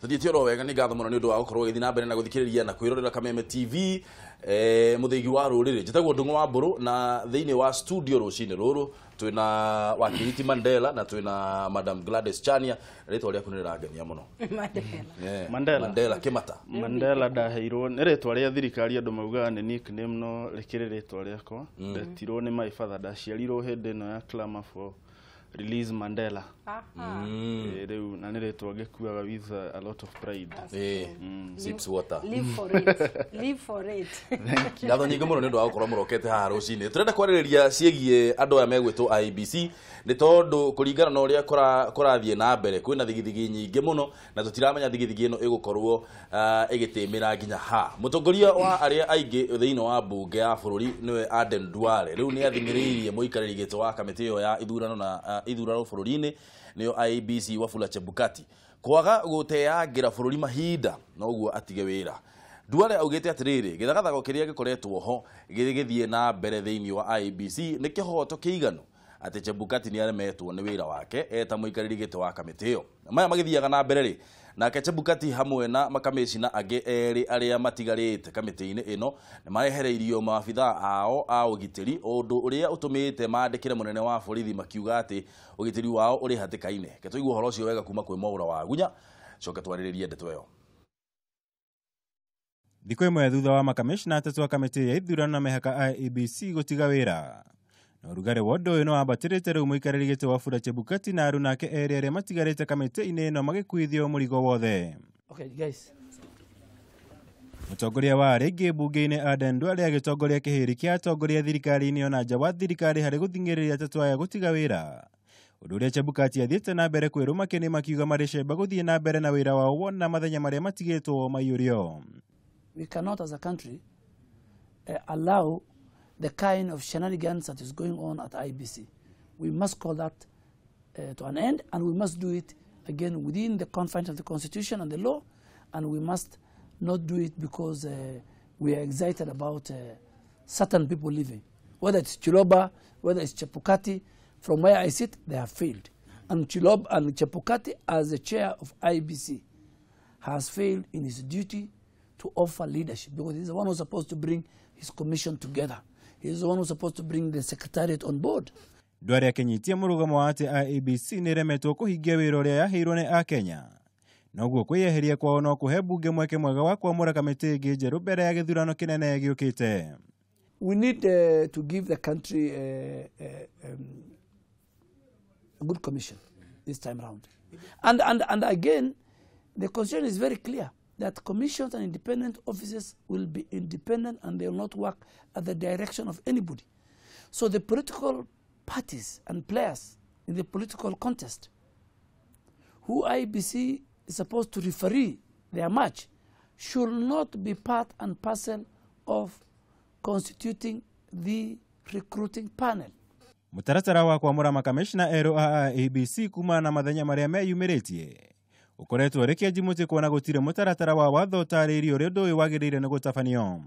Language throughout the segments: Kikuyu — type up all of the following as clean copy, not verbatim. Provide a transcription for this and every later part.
Tuthiĩte oro wega. Nĩ ngatho mũno nĩ ũndũ wa gũkorwo ũgĩthiĩ na mbere na gũthikĩrĩria na kwĩrorera Kameme TV, mũthĩgi wa rũrĩrĩ. Njĩtagwo Ndung'u wa Mbũrũ, na thĩinĩ wa studio rũcinĩ rũrũ twĩna Wakiriti Mandela na twĩna Madam Gladys Chania. Rĩtwa rĩaku nĩ rĩrangenia mũno. Mandela. Mandela. Mandela Kĩmata. Mandela ndaheirwo nĩ rĩtwa rĩa thirikari, andũ maugaga nĩ nickname, no rĩkĩrĩ rĩtwa rĩakwa. Ndetirwo nĩ my father, ndaciarirwo hĩndĩ ĩno ya clamour for release Mandela. Rĩu na nĩ rĩtwa ngĩkuaga with a lot of pride. Sips water. Live for it, live for it. Ngatho nyingĩ mũno nĩ ũndũ wa gũkorwo mũrokete haha rũcinĩ. Tũrenda kwarĩrĩria ciĩgiĩ andũ aya megwĩtwo IEBC, nĩ tondũ kũringana na ũrĩa kũrathiĩ na mbere kwĩna thigithigi nyingĩ mũno, na tũtiramenya thigithigi ĩno ĩgũkorwo ĩgĩtĩmĩra nginya ha. Mũtongoria wa arĩa aingĩ thĩinĩ wa mbunge ya bũrũri, nĩwe Aden Duale, rĩu nĩ athing'ĩrĩirie mũikarĩri gĩtĩ wa kamĩtĩ ĩyo ya ithurano na ithurano bũrũri-inĩ, nĩyo IEBC, Wafula Chebukati, kwaga gũteangĩra bũrũri mahinda noguo atige wĩra. Duale augĩte atĩrĩrĩ, gĩthagathago kĩrĩa gĩkoretwo ho gĩgĩthiĩ na mbere thĩinĩ wa IEBC nĩ kĩhoto kĩiganu atĩ Chebukati nĩ aremetwo nĩ wĩra wake eta mũikarĩri gĩtĩ wa kamĩtĩ ĩyo. Maya magĩthiaga na mbere rĩ, nake Chebukati hamwe na makamĩcina angĩ erĩ arĩa matigarĩte kamĩtĩ-inĩ ĩno nĩ marehereirio maabithaa ao a ũgitĩri, ũndũ ũrĩa ũtũmĩte mandĩkĩre mũnene wa borithi makiuga atĩ ũgitĩri wao ũrĩ hatĩka-inĩ. Reke tũigue ũhoro ũcio wega kuma kwĩ Mwaũra wa Gunya, coke twarĩrĩrie ndeto ĩyo. Thikũ ĩmwe thutha wa makamishna atatũ a kamĩtĩ ya ithurano na mĩhaka IEBC gũtiga wĩra, na ũrugarĩ wa ũndũ ũyũ nĩ wambatĩrĩte, rĩu mũikarĩri gĩtĩ Wafula Chebukati na aruna ake erĩ arĩa matigarĩte kamĩtĩ-inĩ ĩno magĩkuithio mũrigo wothe. Okay, guys. Mũtongoria wa arĩa aingĩ mbunge-inĩ Aden Duale agĩtongoria kĩhĩri kĩa atongoria thirikari-inĩ ona nja wa thirikari harĩ gũthing'ĩrĩria atatũ aya gũtiga wĩra, ũndũ ũrĩa Chebukati athiĩte na mbere kwĩrũma kĩnĩ, makiuga marĩ cemba gũthiĩ na mbere na wĩra wao wona mathenya marĩa matigĩtwo maiyũrio. We cannot, as a country, allow the kind of shenanigans that is going on at IEBC. We must call that to an end, and we must do it again within the confines of the Constitution and the law, and we must not do it because we are excited about certain people leaving. Whether it's Chiloba, whether it's Chebukati, from where I sit, they have failed. And Chiloba and Chebukati, as the chair of IEBC, has failed in his duty to offer leadership, because he's the one who's supposed to bring his commission together. He's the one who's supposed to bring the secretariat on board. Duale akĩnyitia mũrũgamo wa atĩ IEBC nĩ ĩremetwo kũhingia wĩra ũrĩa yaheirwo nĩ Akenya, noguo kwĩyeheria kwao no kũhe mbunge mweke mwega wa kwamũra kamĩtĩ ĩngĩ njerũ mbere ya gĩthurano kĩnene gĩũkĩte. We need to give the country a good commission this time round. And again, the constitution is very clear that commissions and independent offices will be independent and they will not work at the direction of anybody. So the political parties and players in the political contest, who IEBC is supposed to referee their match, should not be part and parcel of constituting the recruiting panel. Mũtaratara wa kwamũra makamishna erũ a IEBC kumana na mathenya marĩa meyumĩrĩtie ũkoretwo ũrĩ kĩanji mũtĩ, kuona gũtirĩ mũtaratara wa watho ũtarĩirie ũrĩa ũndũ ũyũ wagĩrĩire nĩ gũtabanio.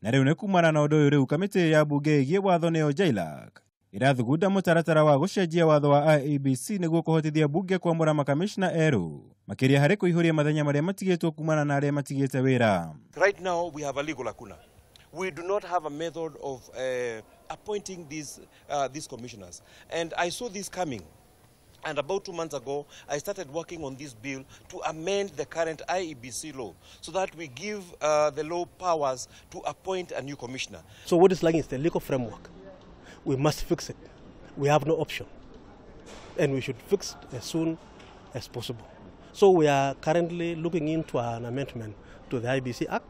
Na rĩu nĩ kumana na ũndũ ũyũ, rĩu kamĩtĩ ya mbunge ĩgiĩ watho, nĩyo JLAC, ĩrathugunda mũtaratara wa gũcenjia watho wa IEBC nĩguo kũhotithia mbunge kwamũra makamishna erũ, makĩria harĩ kũihũria mathenya marĩa matigĩtwo kumana na arĩa matigĩte wĩra. Right now, we have a legal lacuna. We do not have a method of appointing these commissioners. And I saw this coming. And about 2 months ago, I started working on this bill to amend the current IEBC law so that we give the law powers to appoint a new commissioner. So what is lacking is the legal framework. We must fix it. We have no option. And we should fix it as soon as possible. So we are currently looking into an amendment to the IEBC Act,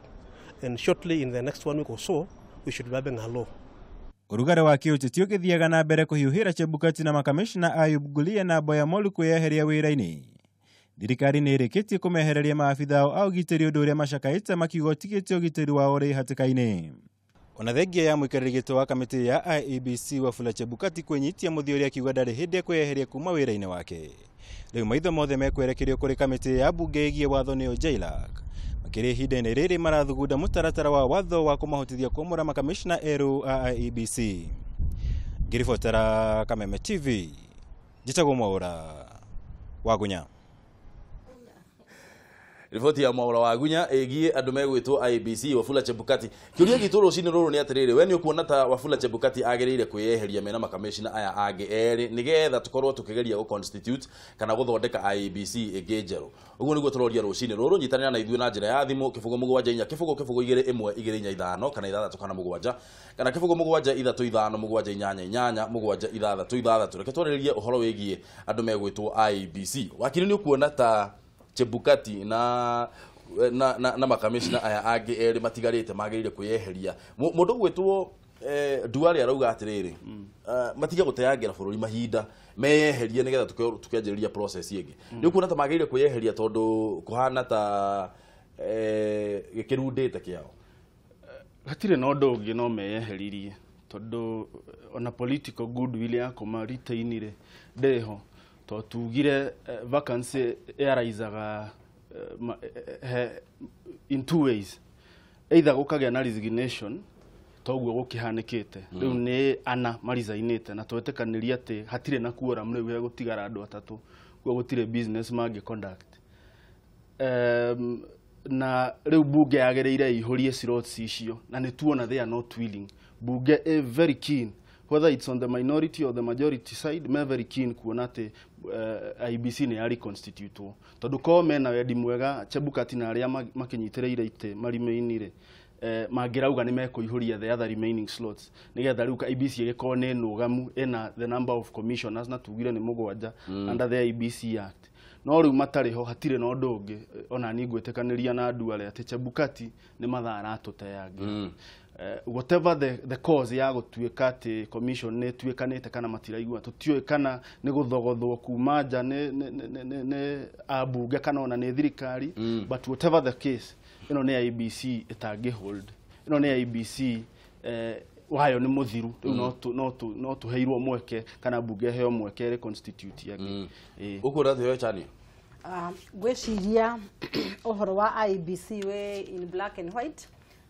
and shortly, in the next one week or so, we should be having a law. Ũrugarĩ wa kĩũteti ũgĩthiaga na mbere kũhiũhĩra Chebukati na makamishna Ayub Gulia na Boya Molu kwĩyeheria wĩra-inĩ, thirikari nĩ ĩrĩkĩtie kũmehereria maabitha ao a ũgitĩri, ũndũ ũrĩa macakaĩte makiuga ũtigĩte ũgitĩri wao ũrĩ hatĩka-inĩ. Ona thengia ya mũikarĩri gĩtĩ wa kamĩtĩ ya IEBC Wafula Chebukati kwĩnyitia mũthiori akiuga ndarĩ hĩndĩ ekwĩyeheria kuma wĩra-inĩ wake, rĩu maitho mothe mekwerekerio kũrĩ kamĩtĩ ya mbunge ĩgiĩ watho, nĩyo JLAC, makĩria ihinda-inĩ rĩrĩ marathugunda mũtaratara wa watho wa kũmahotithia kwamũra makamishna erũ a IEBC. Ngĩribotera Kameme TV, njĩtagwo Mwaũra Wagunya. Riboti ya Mwaura wa Gunya ĩgiĩ andũ megwĩtwo IEBC Wafula Chebukati. Kĩũria gitũ rũcinĩ rũrũ nĩ atĩrĩrĩ, we nĩ ũkuona ta Wafula Chebukati agĩrĩire kwĩyeheria mena makamishna aya angĩ erĩ nĩgetha tũkorwo tũkĩgeria gũ constitute kana gũthondeka IEBC ĩngĩ njerũ? Ũguo nĩguo tũroria rũcinĩ rũrũ. Nyitanĩra na ithuĩ na njĩra ya thimũ 0 7 4 0 0 2 1 2 4 5 kana 6 kana 7 kana 0 7 3 5 7 8 8 7 6 6. Reke twarĩrĩrie ũhoro wĩgiĩ andũ megwĩtwo IEBC. Wakiri, nĩ ũkuona ta Chebukati na makamishna aya angĩ erĩ matigarĩte magĩrĩire kwĩyeheria? Mũndũ ũgwĩtwo Duale arauga atĩrĩrĩ, matige gũteangĩra bũrũri mahinda, meyeherie nĩgetha tũkĩanjĩrĩria process ĩngĩ. Nĩ ũkuona ta magĩrĩire kwĩyeheria tondũ kũhana ta gĩkĩrundĩte kĩao? Hatirĩ na ũndũ ũngĩ no meyeheririe tondũ ona political goodwill ya kũma retain rĩ ndĩho, tondũ tugire vacancy ĩaraisaga in two ways, either gũkagĩa na resignation toguo gũkĩhanĩkĩte rĩu nĩ ana marisainĩte na twetĩkanĩria atĩ hatirĩ na quorum rĩu hegũtigara andũ atatũ, kuo gũtirĩ business mangĩ conduct. Na rĩu bunge yagĩrĩire ĩihũrie slots icio na nĩ tuona they are not willing. Bunge ĩ very keen, whether it's on the minority or the majority side, me very keen kuona atĩ IEBC nĩ ya reconstitutwo, tondũ korwo mena wendi mwega Chebukati na arĩa makĩnyitĩrĩire itĩ maremain rĩ, mangĩrauga nĩ mekũihũria the other remaining slots nĩgetha rĩu IEBC ĩgĩkorwo nĩ nũgamu ĩna the number of commissioners na tugire nĩ 7 under the IEBC Act. No rĩu matarĩ ho hatirĩ na ũndũ ũngĩ. Ona niĩ ngwĩtĩkanĩria na Duale atĩ Chebukati nĩ mathaa aratũteangira. Whatever the cause ya gũtuĩka atĩ commission nĩ ĩtuĩkanĩte kana matiraigua, tũtiũĩ kana nĩ gũthogothwo kuma nja nĩ ambunge kana ona nĩ thirikari, but whatever the case, ĩno nĩ IEBC ĩtangĩ hold, ĩno nĩ IEBC wayo nĩ mũthiru rĩu, no tũheirwo mweke kana mbunge ĩheo mweke reconstitute yake. Ũkuona atĩa we Chania? Ngwĩciria ũhoro wa IEBC wĩ in black and white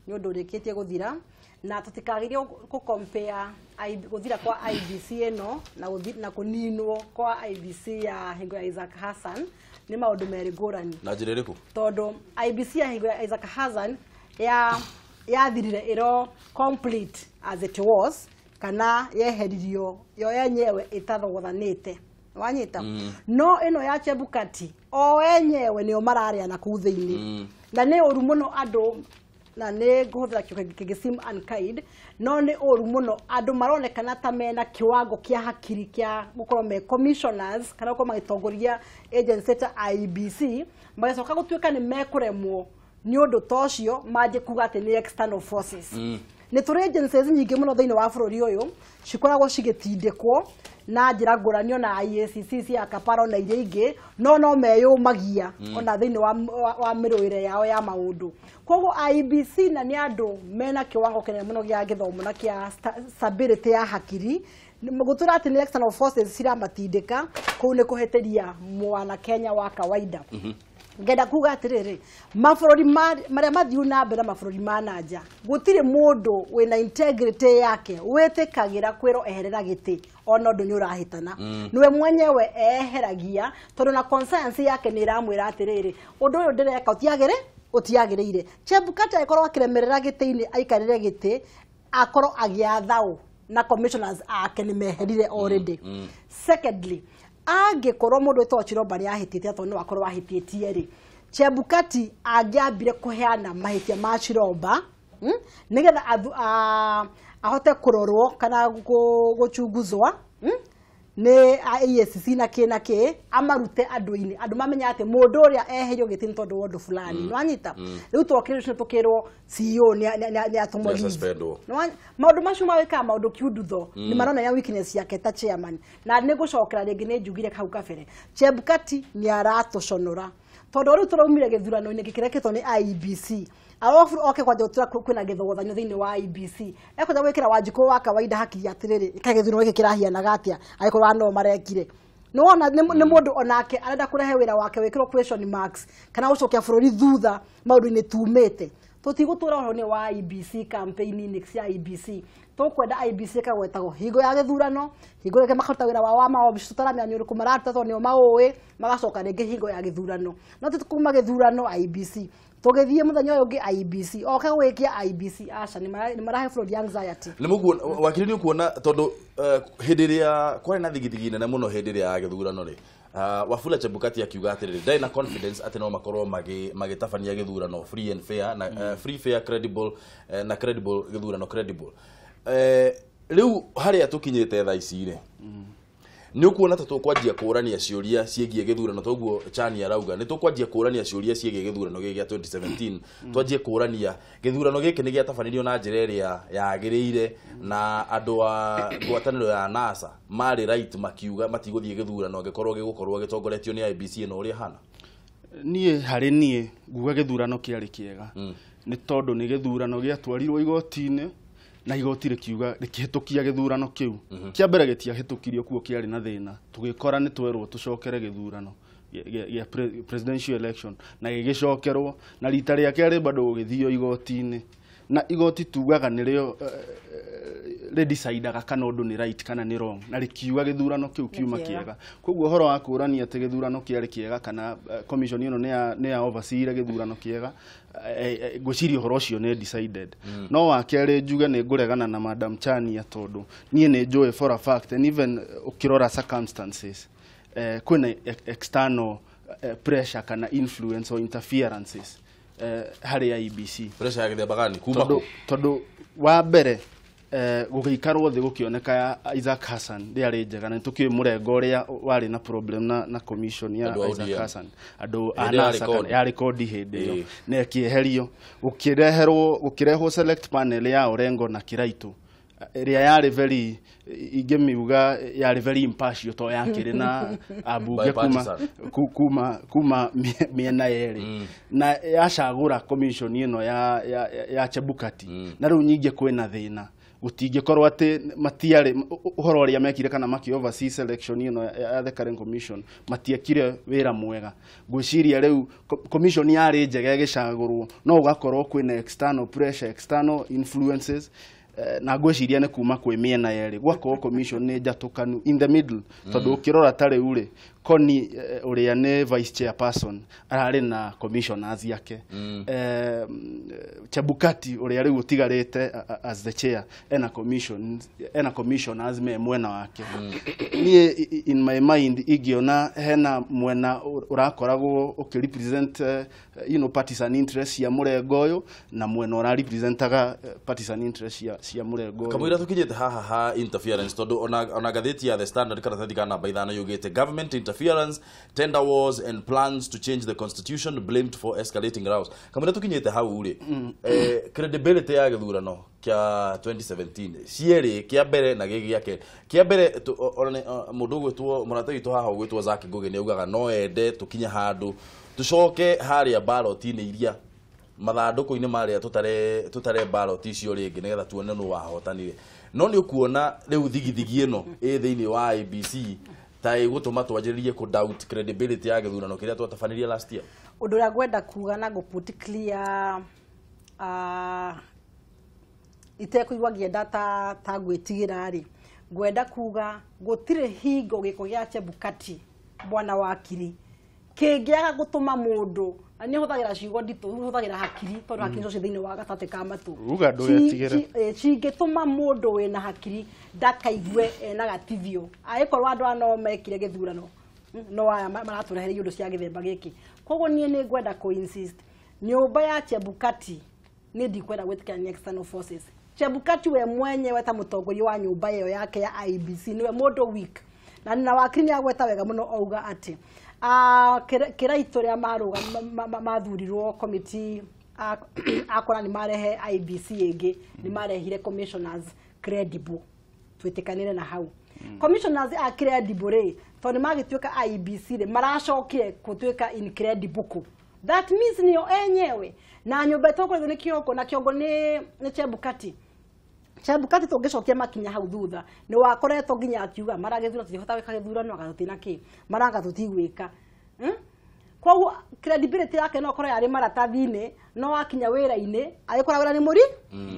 nĩ ũndũ ũrĩkĩtie gũthira, na tũtikagĩrie gũ compare gũthira kwa IEBC ĩno na kũninwo kwa IEBC ya hingo ya Isaac Hassan nĩ maũndũ merĩ ngũrani. Na njĩra ĩrĩkũ? Tondũ IEBC ya hingo ya Isaac Hassan yathirire ĩro complete as it was, kana yeheririo yo yenyewe ĩtathogothanĩte, wanyita? No ĩno ya Chebukati o enyewe nĩo mararĩa na kũu thĩinĩ, na nĩ ũru mũno andũ, na nĩ ngũhũthĩra kiugo kĩngĩ seem unkind, no nĩ ũru mũno andũ maronekana ta mena kiwango kĩa hakiri kĩa gũkorwo me commissioners kana gũkorwo magĩtongoria agency ta IEBC, magacoka gũtuĩka nĩ mekũremwo nĩ ũndũ ta ũcio, manjie kuga atĩ nĩ external forces. Nĩ tũrĩ agencies nyingĩ mũno thĩinĩ wa bũrũri ũyũ cikoragwo cigĩtindĩkwo na njĩra ngũrani, ona IACC cia Kaparo na iria ingĩ, no meyũmagia ona thĩinĩ wa mĩrũĩre yao ya maũndũ. Koguo IEBC na nĩ andũ mena kĩwango kĩnene mũno gĩa gĩthomo na kĩa stability ya hakiri, gũtũra atĩ nĩ external forces ciramatindĩka kũu nĩ kũhĩtĩria mwana Kenya wa kawaida. Ngenda kuga atĩrĩrĩ, mabũrũri marĩa mathiu na mbere, mabũrũri ma nanja, gũtirĩ mũndũ wĩna integrity yake wĩtĩkagĩra kwĩrwo eherera gĩtĩ ona ũndũ nĩ ũrahĩtana. Nĩwe mwenyewe eheragia, tondũ na conscience yake nĩ ĩramwĩra atĩrĩrĩ, ũndũ ũyũ ndĩreka ũtiagĩrĩire. Chebukati agĩkorwo akĩremerera gĩtĩ-inĩ, aikarĩre gĩtĩ akorwo agĩathaũ na commissioners ake nĩ meherire already. Secondly, angĩkorwo mũndũ wĩtagwo Chiromba nĩ ahĩtĩtie, tondũ no akorwo ahĩtĩtie rĩ, Chebukati angĩambire kũheana mahĩtia ma Chiromba nĩgetha ahote kũrorwo kana gũchunguzwa nĩ EACC na kĩ na kĩ, amarute andũ-inĩ, andũ mamenya atĩ mũndũ ũrĩa eherio gĩtĩ nĩ tondũ wa ũndũ fulani. Nĩwanyita? Rĩu twokire rũcinĩ tũkĩrwo CEO nĩ atũmwo leave. Maũndũ macio mawĩkaga maũndũ kiundutho nĩ maronania weakness yake ta chairman. Na nĩ ngũcokera rĩngĩ, nĩ njugire hau kabere, Chebukati nĩ aratũconora tondũ rĩu tũraumire gĩthurano-inĩ gĩkĩreketwo nĩ IEBC, arabu oke kwanja gũtura kwĩna gĩthogothanio thĩinĩ wa IEBC, ekwenda gwĩkĩra Wanjikũ wa kawaida hakiri atĩrĩrĩ, gĩthurano gĩkĩ kĩrahianaga atĩa angĩkorwo no marekire. Nĩwona nĩ mũndũ onake arenda kũrehe wĩra wake wĩkĩrwo question marks kana gũcokia bũrũri thutha maũndũ-inĩ tumĩte. Tũtigũtũra ũhoro-inĩ wa IEBC, campaign-inĩ cia IEBC. Tũkwenda IEBC ĩkagwetagwo hingo ya gĩthurano, hingo ĩrĩa makaruta wĩra wao wa maobici, tũtaramenya nĩ ũrĩkũ mararuta tondũ nĩo maũĩ, magacoka rĩngĩ hingo ya gĩthurano. No ti kuma gĩthurano IEBC tũgĩthiĩ mũthenya ũyũ ũngĩ IEBC oke gwĩkia IEBC, aca, nĩ marahe bũrũri anxiety. Nĩ mũkuona wakiri, nĩ ũkuona tondũ hĩndĩ ĩrĩa kwarĩ na thigithigi nene mũno hĩndĩ ĩrĩa ya gĩthurano rĩ, Wafula Chebukati akiuga atĩrĩrĩ, ndarĩ na confidence atĩ no makorwo magĩtabania gĩthurano free and fair na free, fair, credible, na credible gĩthurano credible. Rĩu harĩa tũkinyĩte thaa ici rĩ, nĩ ũkuona ta tũkwanjia kũrania ciũria ciĩgiĩ gĩthurano, toguo Chani arauga nĩ tũkwanjia kũrania ciũria ciĩgiĩ gĩthurano gĩkĩ gĩa 2017, twanjie kũrania gĩthurano gĩkĩ nĩ gĩatabanirio na njĩra ĩrĩa yagĩrĩire, na andũ a ngwatanĩro ya NASA marĩ right makiuga matigũthiĩ gĩthurano angĩkorwo gĩgũkorwo gĩtongoretio nĩ IEBC ĩno ũrĩa ĩhana? Niĩ harĩ niĩ nguga gĩthurano kĩarĩ kĩega, nĩ tondũ nĩ gĩthurano gĩatwarirwo igoti-inĩ na igoti rĩkiuga rĩkĩhĩtũkia gĩthurano kĩu. Kĩa mbere gĩtiahĩtũkirio, kuo kĩarĩ na thĩna, tũgĩkora nĩ twerwo tũcokere gĩthurano gĩa presidential election, na gĩgĩcokerwo, na rita rĩa kerĩ bado gũgĩthio igoti-inĩ, na igoti tugaga nĩrĩo rĩdecidaga kana ũndũ nĩ right kana nĩ wrong, na rĩkiuga gĩthurano kĩu kiuma kĩega. Koguo ũhoro wa kũrania atĩ gĩthurano kĩarĩ kĩega kana commission ĩno nĩ ya overseeire gĩthurano kĩega, ngwĩciria ũhoro ũcio nĩ decided. No wa kerĩ njuge nĩ ngũregana na Madam Chania, tondũ niĩ nĩ njũĩ for a fact, and even ũkĩrora circumstances, kwĩna external pressure kana influence or interferences harĩ IEBC. Pressure ya gĩthemba gani kuma Tondũ kũ? Tondũ wa mbere, gũgĩikarwo thĩ gũkĩoneka ya Isaac Hassan ndĩarĩ njega, na nĩtũkĩũĩ mũrengo ũrĩa warĩ na problem na commission ya Andũ a Isaac ODM. Hassan, andũ a Hĩndĩ ya NASA rekodi. ya rekodi hĩndĩ ĩyo, na ĩkĩeherio, gũkĩrehwo select panel ya Orengo na Kiraitũ, ĩrĩa yarĩ very, ingĩmiuga yarĩ very impartial, to yakĩrĩ na ambunge kuma Bipartisan. kuma mĩena yerĩ, na yacagũra commission ĩno ya Chebukati. Na rĩu nyingĩ kwĩna thĩna, gũtingĩkorwo atĩ matiarĩ ũhoro ũrĩa mekire kana maki oversee selection ĩno ya the current commission, matiekire wĩra mwega. Ngwĩciria rĩu commission yarĩ njega ĩgĩcagũrwo, no ũgakorwo kwĩna external pressure, external influences, na ngwĩciria nĩ kuma kwĩ mĩena yerĩ, gwakorwo commission nĩ njatũkanu in the middle, tondũ ũkĩrora ta rĩu rĩ, Koni ũrĩa nĩ vice chairperson ararĩ na commissioners yake, Chebukati ũrĩa rĩu ũtigarĩte as the chair ena commissioners me mwena wake. Niĩ in my mind ingĩona hena mwena ũrakoragwo ũkĩrepresent partisan interest cia mũrengo ũyũ, na mwena ũrarepresentaga partisan interest cia mũrengo ũyũ. Kamũira tũkinyĩte haha ha interference, tondũ ona ngathĩti ya The Standard karatathi ka namba 5 yugĩte government interference, tender wars and plans to change the constitution blamed for escalating rows. Kamũira tũkinyĩte hau rĩ, credibility ya gĩthurano kĩa 2017 cierĩ, kĩa mbere na gĩkĩ gĩa kerĩ, kĩa mbere ona mũndũ ũgwĩtwo mũrata witũ haha ũgwĩtwo Zack Ngugi nĩ augaga no ende tũkinye handũ tũcoke harĩa ballot-inĩ iria mathandũkũ-inĩ marĩa, tũtare ballot icio rĩngĩ nĩgetha tuone nũ wahotanire. No nĩ ũkuona rĩu thigithigi ĩno ĩ thĩinĩ wa IEBC ta ĩgũtũma twanjĩrĩrie kũ doubt credibility ya gĩthurano kĩrĩa twatabanirie last year? Ũndũ ũrĩa ngwenda kuga na ngũ put clear, itekũigua ngĩenda ta gwĩtigĩra rĩ, ngwenda kuga gũtirĩ hingo gĩko gĩa Chebukati, bwana wakiri, kĩngĩaga gũtũma mũndũ, na nĩ hũthagĩra ciugo nditũ, hũthagĩra hakiri tondũ hakiri nicio ciĩ thĩinĩ wa gatagatĩ ka matũ. Uga ndũgetigĩre. Cingĩtũma mũndũ wĩna hakiri ndakaigue ena gatithio angĩkorwo andũ aya no mekire gĩthurano, no aya maratũrehere iũndũ cia gĩthemba gĩkĩ. Koguo niĩ nĩ ngwenda kũ insist nyũmba ya Chebukati, niĩ ndikwenda gwĩtĩkĩra nĩ external forces. Chebukati we mwenyewe ta mũtongoria wa nyũmba ĩyo yake ya IEBC nĩwe mũndũ weak, na wakiri nĩ agweta wega mũno auga atĩ Kĩraitũ rĩa marũga mathurirwo committee, akora nĩ marehe IEBC ĩngĩ, nĩ marehire commissioners credible, twĩtĩkanĩre na hau. Commissioners a credible rĩ, tondũ nĩ magĩtuĩka IEBC rĩ, maracokire gũtuĩka incredible kũ? That means nĩo enyewe na nyũmba ĩtongoretio nĩ Kĩongo, na Kĩongo nĩ Chebukati. Chebukati tũngĩcokia makinya hau thutha, nĩ wakoretwo nginya akiuga maragĩthura tũtihota gwĩka gĩthurano, anga tũtina kĩ maranga tũtigwĩka. Koguo credibility yake no korwo yarĩ maratathi-inĩ, no akinya wĩra-inĩ agĩkora wĩra nĩ mũri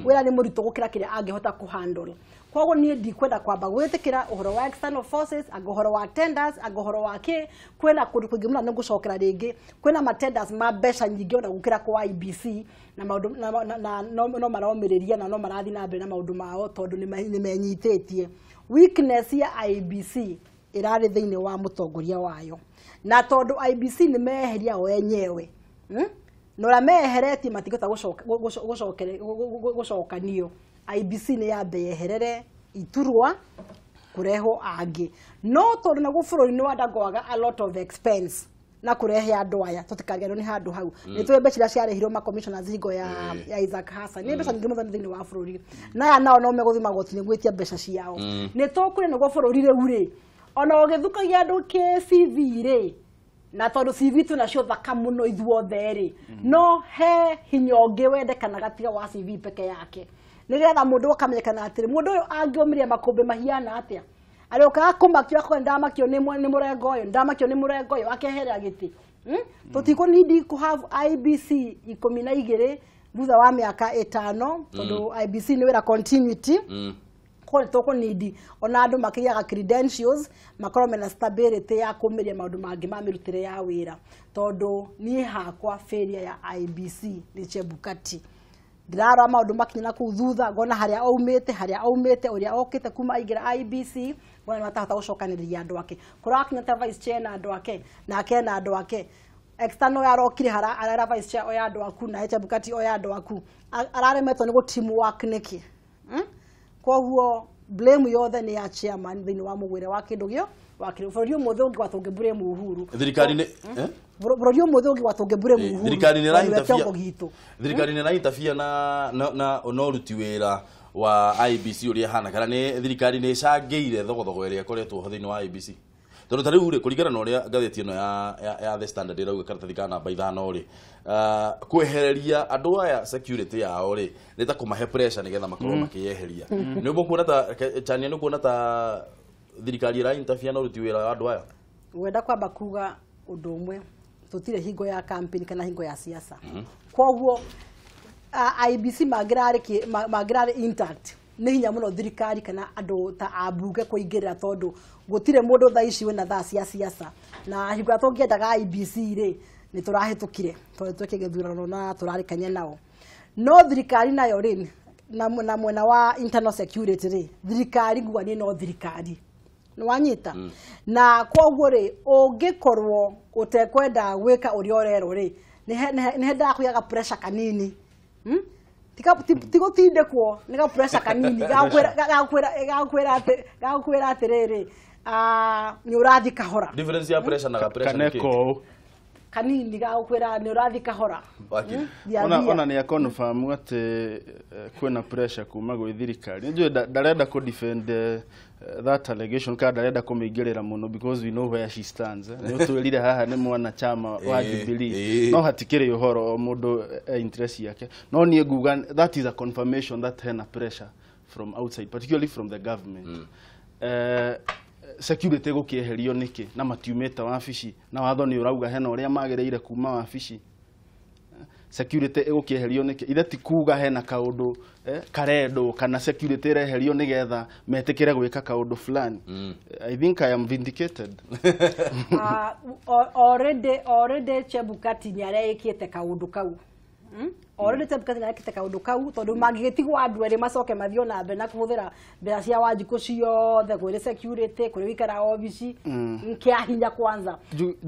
wĩra nĩ mũritũ gũkĩra kĩrĩa angĩhota kũhandle. Koguo niĩ ndikwenda kwamba gwĩtĩkĩra ũhoro wa external forces, anga ũhoro wa tenders, anga ũhoro wa kĩ. Kwĩna kũndũ kũingĩ mũno nĩ ngũcokera rĩngĩ, kwĩna ma tenders ma mbeca nyingĩ ona gũkĩra kwa IEBC na maũndũ na no maromĩrĩria na no marathiĩ na mbere na maũndũ mao tondũ nĩ menyitĩtie. Weakness ya IEBC ĩrarĩ thĩinĩ wa mũtongoria wayo, na tondũ IEBC nĩ meheria o enyewe, na ũrĩa meheretie matingĩhota gũcokanio. IEBC nĩ yambe yeherere iturwa kũrehwo angĩ, no tondũ naguo bũrũri nĩ wandangwaga a lot of expense na kũrehe andũ aya tũtikariganĩrwo nĩ handũ hau. Nĩ tũĩ mbeca iria ciarĩhirwo ma commissioners hingo ya Isaac Hassan nĩ mbeca nyingĩ mũno thĩinĩ wa bũrũri, na aya nao no megũthiĩ magoti-inĩ gwĩtia mbeca ciao. Nĩ tũkũrĩa nĩguo bũrũri rĩu rĩ ona ũgĩthukagia andũ kĩ CV rĩ, na tondũ CV twĩnacio thaka mũno ithuothe rĩ, no he hinya ũngĩ wendekanaga tiga wa CV peke yake, nĩgetha mũndũ akamenyekana atĩrĩ mũndũ ũyũ angĩũmĩria makũmbĩ mahiana atĩa, arĩũkaga kũmakio akorwo nĩndamakio nĩ mũrengo ũyũ, nĩndamakio nĩ mũrengo ũyũ, akeherera gĩtĩ. Tũtikũnindi kũ have IEBC 12 thutha wa mĩaka 5, tondũ IEBC nĩ wĩra continuity. Koguo nĩtũkũnindi ona andũ makĩgĩaga credentials makorwo mena stability ya kũmĩria maũndũ mangĩ ma mĩrutĩre ya wĩra, tondũ niĩ hakwa failure ya IEBC nĩ Chebukati. Ndĩrarora maũndũ makinya na kũu thutha, ngona harĩa aumĩte, harĩa aumĩte, ũrĩa okĩte kuma aingĩra IEBC, ngona nĩ matahota gũcokanĩrĩria andũ ake. Kũrakinya ta vice chair na andũ ake, nake na andũ ake. External yarokire hara arera vice chair oya andũ aku, na Chebukati oya andũ aku. Araremetwo nĩ gũ team work nĩkĩ? Koguo blame yothe nĩ ya chairman thĩinĩ wa mũgwĩre wa kĩndũ gĩo wa kĩndũ. Bũrũri ũmũthĩ ũngĩgwa tũngĩ blame Uhuru. Thirikari nĩ Bũrũri ũmũthĩ ũngĩgwa tũngĩ blame Uhuru. Thirikari nĩ ĩrainterfere kĩongo gitũ. Thirikari nĩ ĩrainterfere na ũruti wĩra wa IEBC ũrĩa ĩhana, kana nĩ thirikari nĩ ĩcangĩire thogothogo ĩrĩa ĩkoretwo ho thĩinĩ wa IEBC? Tondũ ta rĩu rĩ, kũringana na ũrĩa ngathĩti ĩno ya The Standard ĩrauga karatathi ka namba 5 rĩ, kwehereria andũ aya security yao rĩ nĩ ta kũmahe pressure nĩgetha makorwo makĩyeheria. Nĩ ũkuona ta Chania, nĩ ũkuona ta thirikari ĩra interfere na ũruti wĩra wa andũ aya? Wenda kwamba kuga ũndũ ũmwe, tũtirĩ hingo ya campaign kana hingo ya siasa. Koguo IEBC mangĩrarĩ intact, nĩ hinya mũno thirikari kana andũ ta ambunge kũingĩrĩra, tondũ gũtirĩ mũndũ thaa ici wĩna thaa cia siasa. Na hingo ĩrĩa tũngĩendaga IEBC rĩ, nĩ tũrahĩtũkire tondũ tweke gĩthurano na tũrarĩkania nao. No thirikari nayo rĩ, na mwena wa internal security rĩ, thirikari nguga niĩ no thirikari. Nĩ wanyita? Na koguo rĩ, ũngĩkorwo ũtekwenda gwĩka ũrĩa ũrerwo rĩ, nĩ hendaga kũigaga pressure kanini. Tigũtindĩkwo nĩ ga pressure kanini gagũkwĩra atĩrĩrĩ, nĩ ũrathiĩ kahora. Difference ya pressure na ga pressure nĩ kĩ? Kanini gagũkwĩra nĩ ũrathiĩ kahora. Ona nĩ akonfirm atĩ kwĩna pressure kuma gwĩ thirikari. Nĩnjũĩ ndarenda kũ defend that allegation, kana ndarenda kũmĩingĩrĩra mũno because we know where she stands. Nĩ ũtwĩrire haha nĩ mwana chama wa Jubilee, no hatikĩrĩ ũhoro o mũndũ interest yake. No niĩ nguga that is a confirmation that hena pressure from outside, particularly from the government. Security gũkĩeherio nĩkĩ na matiumĩte wabici, na watho nĩ ũrauga hena ũrĩa magĩrĩire kuma wabici. Security ĩgũkĩeherio nĩkĩ? Ithe ti kuga hena kaũndũ karendwo kana security ĩreherio nĩgetha metĩkĩre gwĩka kaũndũ fulani. I think I am vindicated. Already Chebukati nĩ areĩkĩte kaũndũ kau. Already Chebukati nĩ arekĩte kaũndũ kau, tondũ mangĩgĩtigwo andũ erĩ macoke mathiĩ na mbere na kũhũthĩra mbeca cia Wanjikũ ciothe kũrĩ security, kũrĩ gũikara obici kĩa hinya kwanza.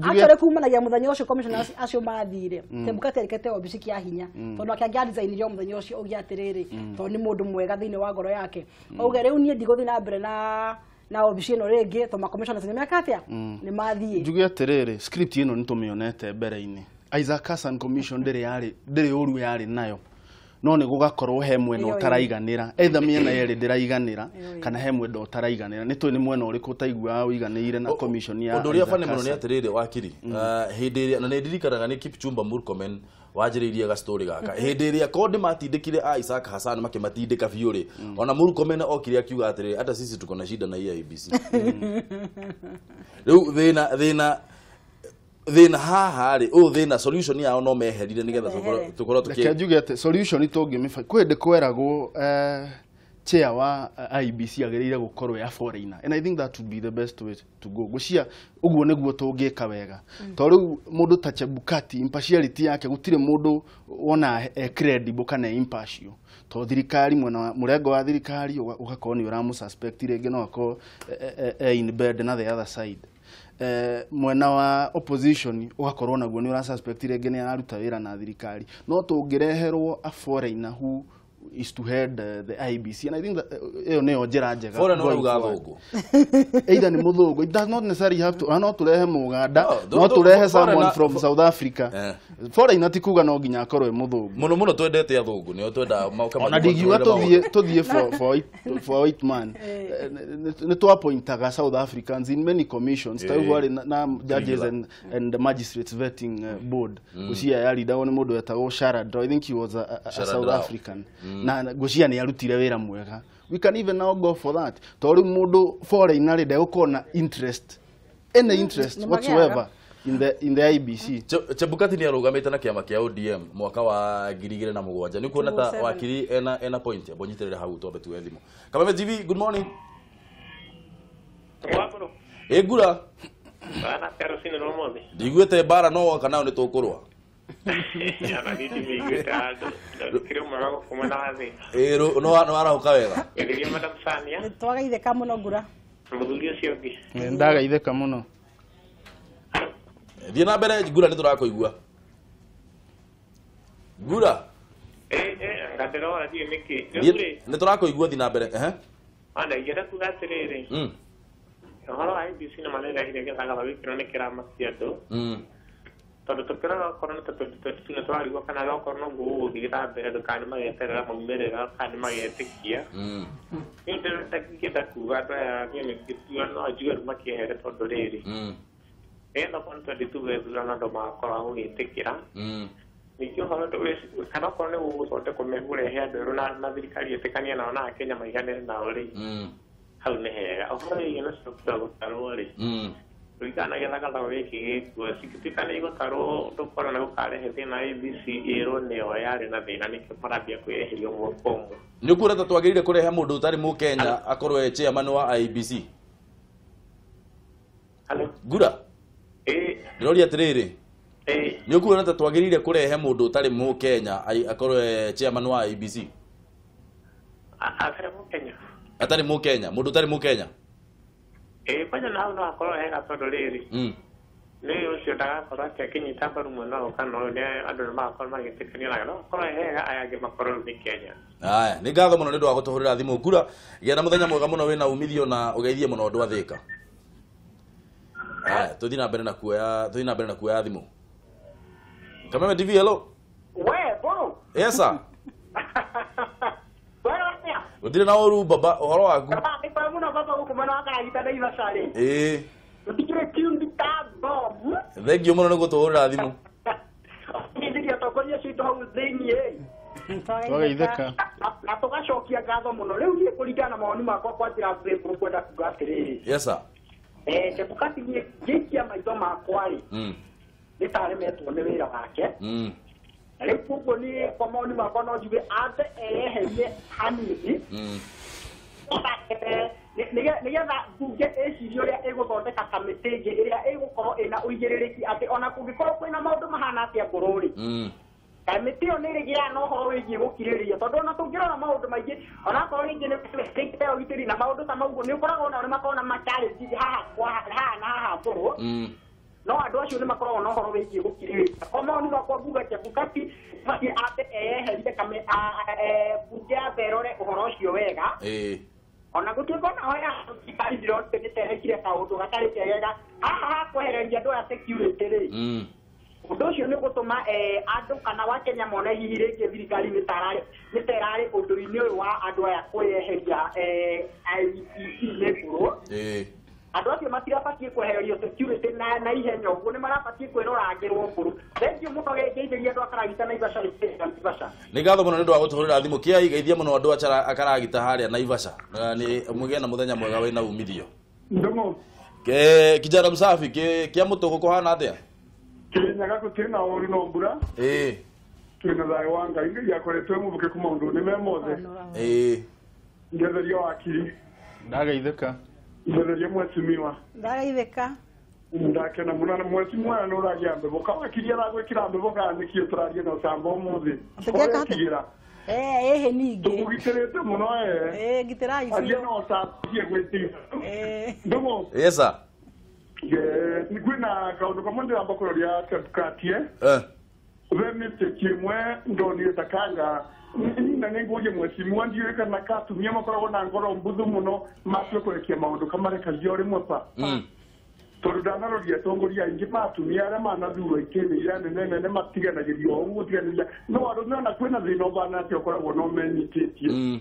Actually kumanagia mũthenya ũcio commissioners acio mathire, Chebukati arĩkete obici kĩa hinya, tondũ akĩangĩa resign mũthenya ũcio ũgĩa atĩrĩrĩ, tondũ nĩ mũndũ mwega thĩinĩ wa ngoro yake. Auge rĩu niĩ ndigũthiĩ na mbere na obici ĩno rĩngĩ, tondũ ma commissioners nĩ meka atĩa? Nĩ mathiĩ. Njuge atĩrĩrĩ, script ĩno nĩ tũmĩonete mbere-inĩ. Isaac Hassan Commission ndĩrĩ ũru yarĩ nayo, no nĩ gũgakorwo he mwena ũtaraiganĩra, either mĩena yerĩ ndĩraiganĩra kana he mwena ũtaraiganĩra. Nĩ tũĩ nĩ mwena ũrĩkũ ũtaiguaga ũiganĩire na commission ya ũndũ ũrĩa bani mũno nĩ atĩrĩrĩ wakiri, hĩndĩ ĩrĩa na nĩ ndirikanaga nĩ Kipchumba Murkomen wanjĩrĩirie ga story gaka, hĩndĩ ĩrĩa konde matindĩkire Isaac Hassan makĩmatindĩka biũ rĩ, ona Murkomen okire akiuga atĩrĩrĩ, hata sisi tuko na shida na hii IEBC. Rĩu thĩna Thina haha rĩ, ũyũ thĩna solution yao no meherire nĩgetha tũkorwo tuki. Reke njuge atĩ solution tũngĩmĩba kwĩ hĩndĩ kweragwo chair wa IEBC agĩrĩire gũkorwo ya foreigner, and I think that would be the best way to go. Ngwĩciria ũguo nĩguo tũngĩka wega, tondũ rĩu mũndũ ta Chebukati impartiality yake gũtirĩ mũndũ wona e credible kana e impartial, tondũ thirikari mwena wa mũrengo wa thirikari ũgakorwo nĩ ũramũ suspect rĩngĩ no akorwo e in bed na the other side. Mwena wa opposition ugakorwo naguo ni ura suspect rĩngĩ nĩ araruta wĩra na thirikari. No tũngĩreherwo a foreigner who is to head the IEBC, and I think that ĩyo nĩyo njĩra njega. Foreigner ũrauga thũngũ. Either nĩ mũthũngũ, it does not necessarily have to, no tũrehe Mũganda, no tũrehe someone from South Africa. Foreigner ti kuga no nginya akorwo e mũthũngũ. Mũno mũno twendete athũngũ, nĩo twendaga moke. Ona ndingiuga tũthiĩ for white man. Nĩ twapointaga South Africans in many commissions, ta rĩu harĩ na judges and the magistrates vetting board. Ngwĩciria yarindagwo nĩ mũndũ wetagwo Sharad, I think he was a South African. Na ngwĩciria nĩ arutire wĩra mwega. We can even now go for that. Tondũ rĩu mũndũ foreigner rĩ ndegũkorwo na interest, any interest whatsoever in the IEBC. Chebukati nĩ arũgamĩte na kĩama kĩa ODM mwaka wa 2007. Nĩ kuona ta wakiri ena point abo nyitĩrĩre hau twambe tuoe thimũ. Kameme TV, good morning. Ĩ ngura. Bana kerosene no mothe. Ndiguĩte mbara no woka nao nĩ tũkũrũa. No arahũka wega. Twagaithĩka mũno ngura. Ndagaithĩka mũno. Thiĩ na mbere ngura nĩ tũrakũigua. Ngura. Nĩ tũrakũigua, thiĩ na mbere. Ingĩenda kuga atĩrĩrĩ, ũhoro wa IEBC nĩ marerehire gĩthagaba gĩkĩro nĩ kĩramakia andũ. Tondũ tũkĩrora okorwo nĩ ta 2022 nĩ tũrarigwo kana okorwo noguo gũgũthiĩ na mbere andũ kana nĩmageterera maumĩrĩra kana nĩmagetĩkia. Niĩ ndingĩenda kuga andũ aya niĩ nĩngĩtua no njuge rĩu makĩehere tondũ rĩrĩ, nĩgetha okorwo nĩ 22 gĩthurano andũ magakorwo a gũgĩtĩkĩra. Ningĩ ũhoro kana okorwo nĩ gũgũthondekwo megũrehe andũ erũ na thirikari ĩtĩkanie nao na Akenya maiganĩre nao rĩ, hau nĩ hega. Ũhoro wĩgiĩ nacio gũtarwo rĩ, kũringana na gĩthagathago gĩkĩ gĩkuo cingĩtuĩka nĩ igũtarwo ndũkora nĩ gũkarehe thĩna. IEBC ĩrwo nĩyo yarĩ na thĩna nĩkĩo marambia kwĩyeheria ũmwe kwa ũmwe. Nĩ ũkuona ta twagĩrĩire kũrehe mũndũ ũtarĩ mũkenya akorwo e chairman wa IEBC? Ngura, ndĩroria atĩrĩrĩ, nĩ ũkuona ta twagĩrĩire kũrehe mũndũ ũtarĩ mũkenya akorwo e chairman wa IEBC? Atarĩ mũkenya. Atarĩ mũkenya, mũndũ ũtarĩ mũkenya. Kwanja na hau no akorwo hega tondũ rĩrĩ, nĩ ũcio ndagakorwo atĩ akĩnyita mbaru mwena ũyũ kana ũyũ, nĩ andũ nĩ magakorwo magĩtĩkania nake, no akorwo hega aya angĩ makorwo rĩu nĩ Kenya. Aya, nĩ ngatho mũno nĩ ũndũ wa gũtũhũrĩra thimũ ngura. Gĩa na mũthenya mwega mũno wĩna umithio na ũgeithie mũno andũ a Thĩka. Aya, tũthiĩ na mbere na kuoya, tũthiĩ na mbere na kuoya thimũ. Kameme TV, hello. We, bro. Yes sir. Gũtirĩ na ũru baba, ũhoro waku? Nĩ kwega mũno baba gũkũ mwena wa Karagita Naivasha rĩ. Ĩĩ. Gũtikĩrĩ tuned ta bomu. Thengiũ mũno nĩ gũtũhũrĩra thimũ. Nĩthirie atongoria acio aitũ hau thĩiniĩ. Twagaithĩka. Na tũgacokia ngatho mũno. Rĩu niĩ kũringana na mawoni makwa kwa njĩra nguhĩ ngũkwenda kuga atĩrĩrĩ. Yes sir. Chebukati niĩ ngĩikia maitho makwa rĩ, nĩ tarĩ metwo nĩ wĩra wake. Rĩu koguo niĩ kwa mawoni makwa no njuge ambe eyeherie hanini, nĩgetha mbunge ĩcirie ũrĩa ĩgũthondeka kamĩtĩ ĩngĩ ĩrĩa ĩgũkorwo ĩna ũigĩrĩrĩki atĩ ona kũngĩkorwo kwĩna maũndũ mahana atĩa ngũrũ rĩ, kamĩtĩ ĩyo nĩ ĩrĩgĩaga na ũhoro wĩgiĩ gũkirĩrĩria, tondũ ona tũngĩrora maũndũ maingĩ onakorwo rĩngĩ nĩ ya ũgitĩri na maũndũ ta mau nĩ ũkoragwo nao nĩ makoragwo na ma-challenge haha na haha ngũrũ, no andũ acio nĩ makoragwo na ũhoro wĩgiĩ gũkirĩrĩria. Kwa mawoni makwa nguga Chebukati batiĩ ambe eyeherie mbunge ambe ĩrore ũhoro ũcio wega. Ona gũtuĩka onaho ya thirikari ndĩronire nĩ ta ĩrekire kaũndũ gatarĩ kegega haha ha kwehereria andũ aya security rĩ, ũndũ ũcio nĩ ũgũtũma andũ kana Wakenya mone hihi rĩngĩ thirikari nĩ ta ĩrarĩ ũndũ-inĩ ũyũ wa andũ aya kwĩyeheria IEBC nĩ ngũrũ. Andũ acio matirabatiĩ kwehererio security na ihenya ũguo, nĩ marabatiĩ kwĩrorangĩrwo ngũrũ. Thengiũ mũno ngeithĩria andũ a Karagita Naivasha. Nĩ ngatho mũno nĩ ũndũ wa gũtũhũrĩra thimũ. Kĩai geithia mũno andũ a Karagita harĩa Naivasha. Nĩ mũgĩe na mũthenya mwega wĩna umithio. Kijana msafi, kĩa mũtũgũ kũhana atĩa? Kirinyaga gũtirĩ na ũru no mbura. Ĩĩ. Twĩna thayũ wa Ngai Ngai akoretwo mũbuke kuma maũndũ-inĩ me mothe. Ĩĩ. Ngetheria wakiri. Ndagaithĩka. Ngetheria mwecimiwa. Ndagaithĩka. Ndakena mũno na mwecimiwa nĩ ũragia mbebo. Kawakiri aragwĩkĩra mbebo kana nĩkĩo tũraria na ũcamba ũmũthĩ. Ũretigĩra. Ĩhĩ ningĩ. Tũkũgitĩrĩte mũno ee. Gitĩrai biũ. Aria na ũcamba gwĩtigĩra. Ndũng'ũ. Yes sir. Kwĩna kaũndũ kamwe ndĩramba kũroria Chebukati ve mistake ĩmwe ndonire ta kanga na nĩngũrie mwecimiwa ndiũĩ kana katumia makoragwo na ngoro mbuthu mũno matue kũrekia maũndũ kamarekagia o rĩmwe pa tondũ ndanaroria atongoria aingĩ ma atumia arĩa manathurwo itĩ-inĩ iria nene nene matiganagĩrio o ũguo gũtiganĩria no arũme ona kwĩna thĩna ũbana atĩa ũkoragwo no menyitĩtie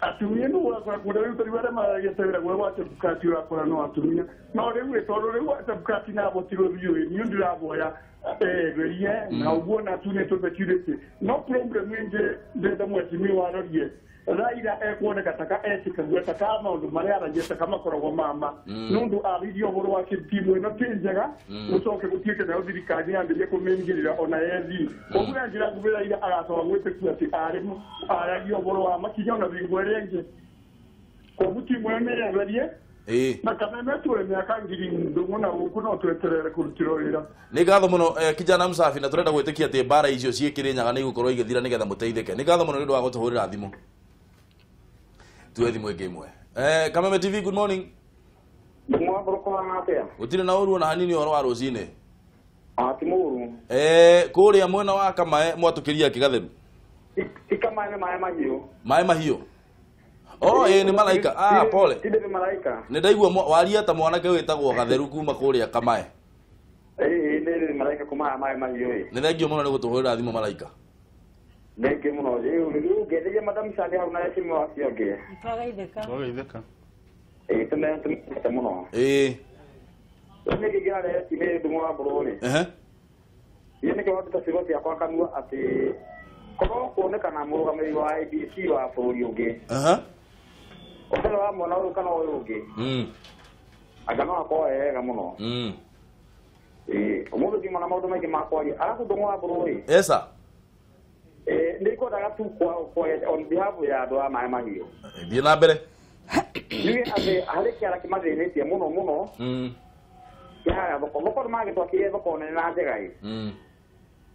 atumia nĩ ũrakora kũrĩa rĩu tarĩu arĩa maragĩte wĩra gwe gwa Chebukati ũrakora no atumia no rĩu ĩ tondũ rĩu Chebukati navotirwo biũ ĩ niĩ ndĩraboya egerie na ũguo na tu nĩ tũ security no problem ĩngĩ ndĩrenda mwecimiwa arorie Raila ekuoneka taka etĩkagua taka maũndũ marĩa aragia taka makoragwo mama nũndũ aririe ũhoro wa timu ĩno ti njega gũcoke gũtuĩke nayo thirikari yambĩrĩrie kũmĩingĩrĩra ona yethi koguo ya njĩra nguhĩ Raila agacoka gwĩtĩkio atĩ aragia ũhoro wa makinya ona thingo ĩrĩa ĩngĩ koguo timu ĩyo nĩ yetherie na kameme tuwe miaka ngiri ndũng'ũ na gũkũ no tweterere kũrutĩrwo wĩra. Nĩ ngatho mũno kijana Msafi na tũrenda gwĩtĩkia atĩ mbara icio ciĩ Kĩrĩnyaga nĩ igũkorwo igĩthira nĩgetha mũteithĩke. Nĩ ngatho mũno nĩ ũndũ wa gũtũhũrĩra thimũ. Tuwe thimũ ĩngĩ ĩmwe. Kameme TV, good morning. Gũtirĩ na ũru ona hanini ũhoro wa rũcinĩ. Ti mũru. Kũrĩa mwena wa Kamae mwatũkĩria kĩgatheru. Ti Kamae nĩ maĩ mahiũ. Maĩ mahiũ. Oh, nĩ Malaika. Ah, pole. Ti ndĩ Malaika. Nĩ ndaigua waria ta mwanake wĩtagwo Gatheru kuma kũrĩa Kamae. Ĩĩ nĩ Malaika kuma maĩ mahiũ. Nĩ thengio mũno nĩ gũtũhũrĩra thimũ Malaika. Thank you mũno. Rĩu ngetheria Madam Sande hau na heshima wacio angĩ. Twagaithĩka. Twagaithĩka. Ĩĩ tũmete mũno. Ĩĩ. Rĩu nĩ ngĩngĩra nĩ ndũng'ũ wa mbũrũ rĩ. Ehe. Niĩ nĩkĩo hotete ciugo ciakwa kanua atĩ korwo kuonekana mũrũgamĩrĩri wa IEBC wa bũrũri ũngĩ. Ehe. Ũtarĩ wa mwena ũyũ kana ũyũ ũngĩ. Anga no akorwo e wega mũno. Ĩĩ ũmũthĩ ndiuma na maũndũ maingĩ ma kwaria. Arabu ndũng'ũ wa mbũrũ rĩ. Yes sir. Nĩ ngwendaga tu kwa on behalf ya andũ a maĩ mahiũ. Thiĩ na mbere. Njuge atĩ harĩ kĩara kĩmathĩnĩtie mũno mũno. Kĩharĩa thoko. Thoko nĩ magĩtwakĩire thoko nene na njega ĩ.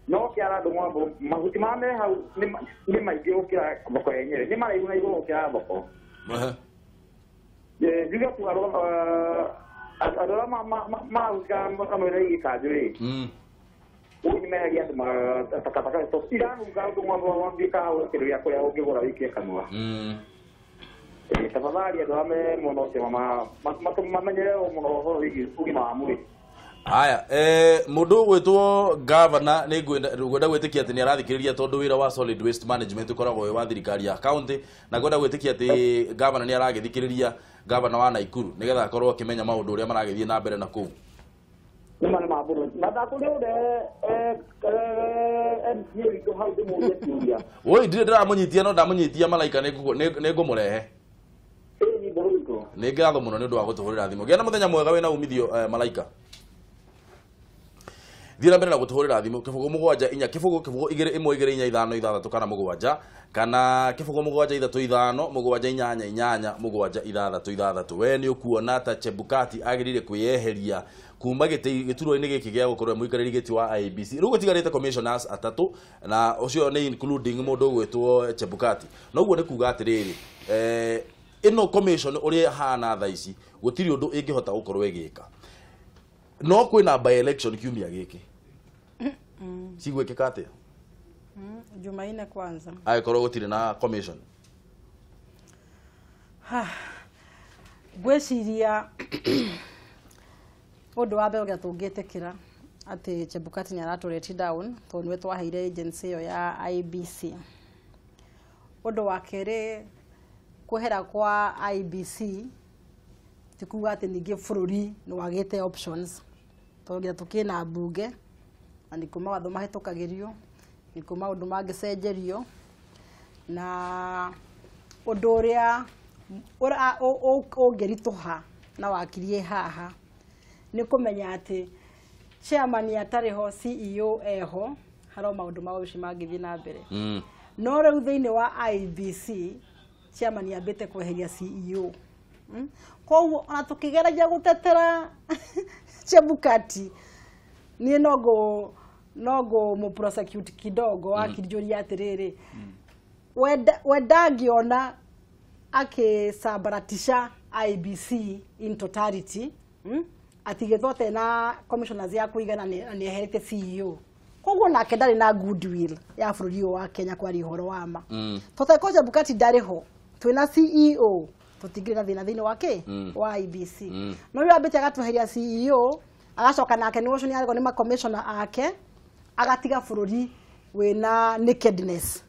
No kĩara ndũng'ũ wa mbũrũ mahuti marĩa me hau nĩ maingĩ gũkĩra thoko yenyewe. Nĩ maraihu na igũrũ gũkĩra thoko. Njuge tu andũ arĩa marahusika kamũira gĩkanjũ ĩ. Ũguo nĩ meheria andũ takataka iranunga ũndũ wangĩka kĩndũ gĩa kũrĩa ũngĩgũra wĩikie kanua. Tafadhali andũ arĩa me mwena ũcio mamenyerere mũno ũhoro wĩgiĩ ũgima wa mwĩrĩ. Aya, mũndũ ũgwĩtwo governor nĩ ngwenda gwĩtĩkia atĩ nĩ arathikĩrĩria tondũ wĩra wa solid waste management ũkoragwo wĩ wa thirikari ya county na ngwenda gwĩtĩkia atĩ governor nĩ aragĩthikĩrĩria governor wa Nakuru nĩgetha akorwo akĩmenya maũndũ ũrĩa maragĩthiĩ na mbere na kũu. Nĩ ma mbũrũ. Na ndakũria ũrĩa MCA witũ hau ndĩmũrie kĩũria. Oi ndirĩ ndĩramũnyitia no ndamũnyitia Malaika nĩ ngũmũrehe. Nĩ ngatho mũno nĩ ũndũ wa gũtũhũrĩra thimũ. Gĩa na mũthenya mwega wĩna umithio Malaika. Thiĩ na mbere na gũtũhũrĩra thimũ 0 7 4 0 0 2 1 2 4 5 6 kana 7 kana 0 7 3 5 7 8 8 7 6 6. We nĩ ũkuona ta Chebukati agĩrĩire kwĩyeheria kuma gĩturwa-inĩ gĩkĩ gĩa gũkorwo mũikarĩri gĩtĩ wa IEBC. Rĩu gũtigarĩte commissioners atatũ na ũcio nĩ including mũndũ ũgwĩtwo Chebukati. Na ũguo nĩ kuga atĩrĩrĩ ĩno commission ũrĩa ĩhana thaa ici gũtirĩ ũndũ ĩngĩhota gũkorwo ĩgĩka. No kwĩna by election kiumia gĩkĩ. Cigwĩkĩka atĩa? Jumaine kwanza. Angĩkorwo gũtirĩ na commission. Ngwĩciria ũndũ wa mbere ũrĩa tũngĩtĩkĩra atĩ Chebukati nĩ aratũreti down tondũ nĩwe twaheire agency ĩyo ya IEBC. Ũndũ wa kerĩ kwehera kwa IEBC ti kuga atĩ ningĩ bũrũri nĩ wagĩte options tondũ nginya tũkĩna mbunge na nĩkuo mawatho mahĩtũkagĩrio nĩkuo maũndũ mangĩcenjerio na ũndũ ũrĩa ũngĩritũha na wakirie haha nĩ kũmenya atĩ Chairman atarĩ ho, CEO eho, haro maũndũ ma wabici mangĩthiĩ na mbere. No rĩu thĩinĩ wa IEBC chairman ambĩte kweheria CEO. Koguo ona tũkĩgeragia gũtetera Chebukati, niĩ no ngũ mũ prosecute kidogo akĩnjũria atĩrĩrĩ, we ndangĩona akĩsambaratisha IEBC in totality, atigĩtwo atarĩ na commissioners ya kũigana na nĩeherete CEO. Koguo nake ndarĩ na goodwill ya bũrũri ũyũ wa Kenya kwaria ũhoro wa ma. Tũteko Chebukati ndarĩ ho, twĩna CEO, tũtingĩrĩ na thĩna thĩinĩ wa kĩ wa IEBC. No rĩu ambĩte agatweheria CEO, agacoka nake nĩ ũcio nĩ arĩgo nĩ makomishona ake, agatiga bũrũri wĩna nakedness.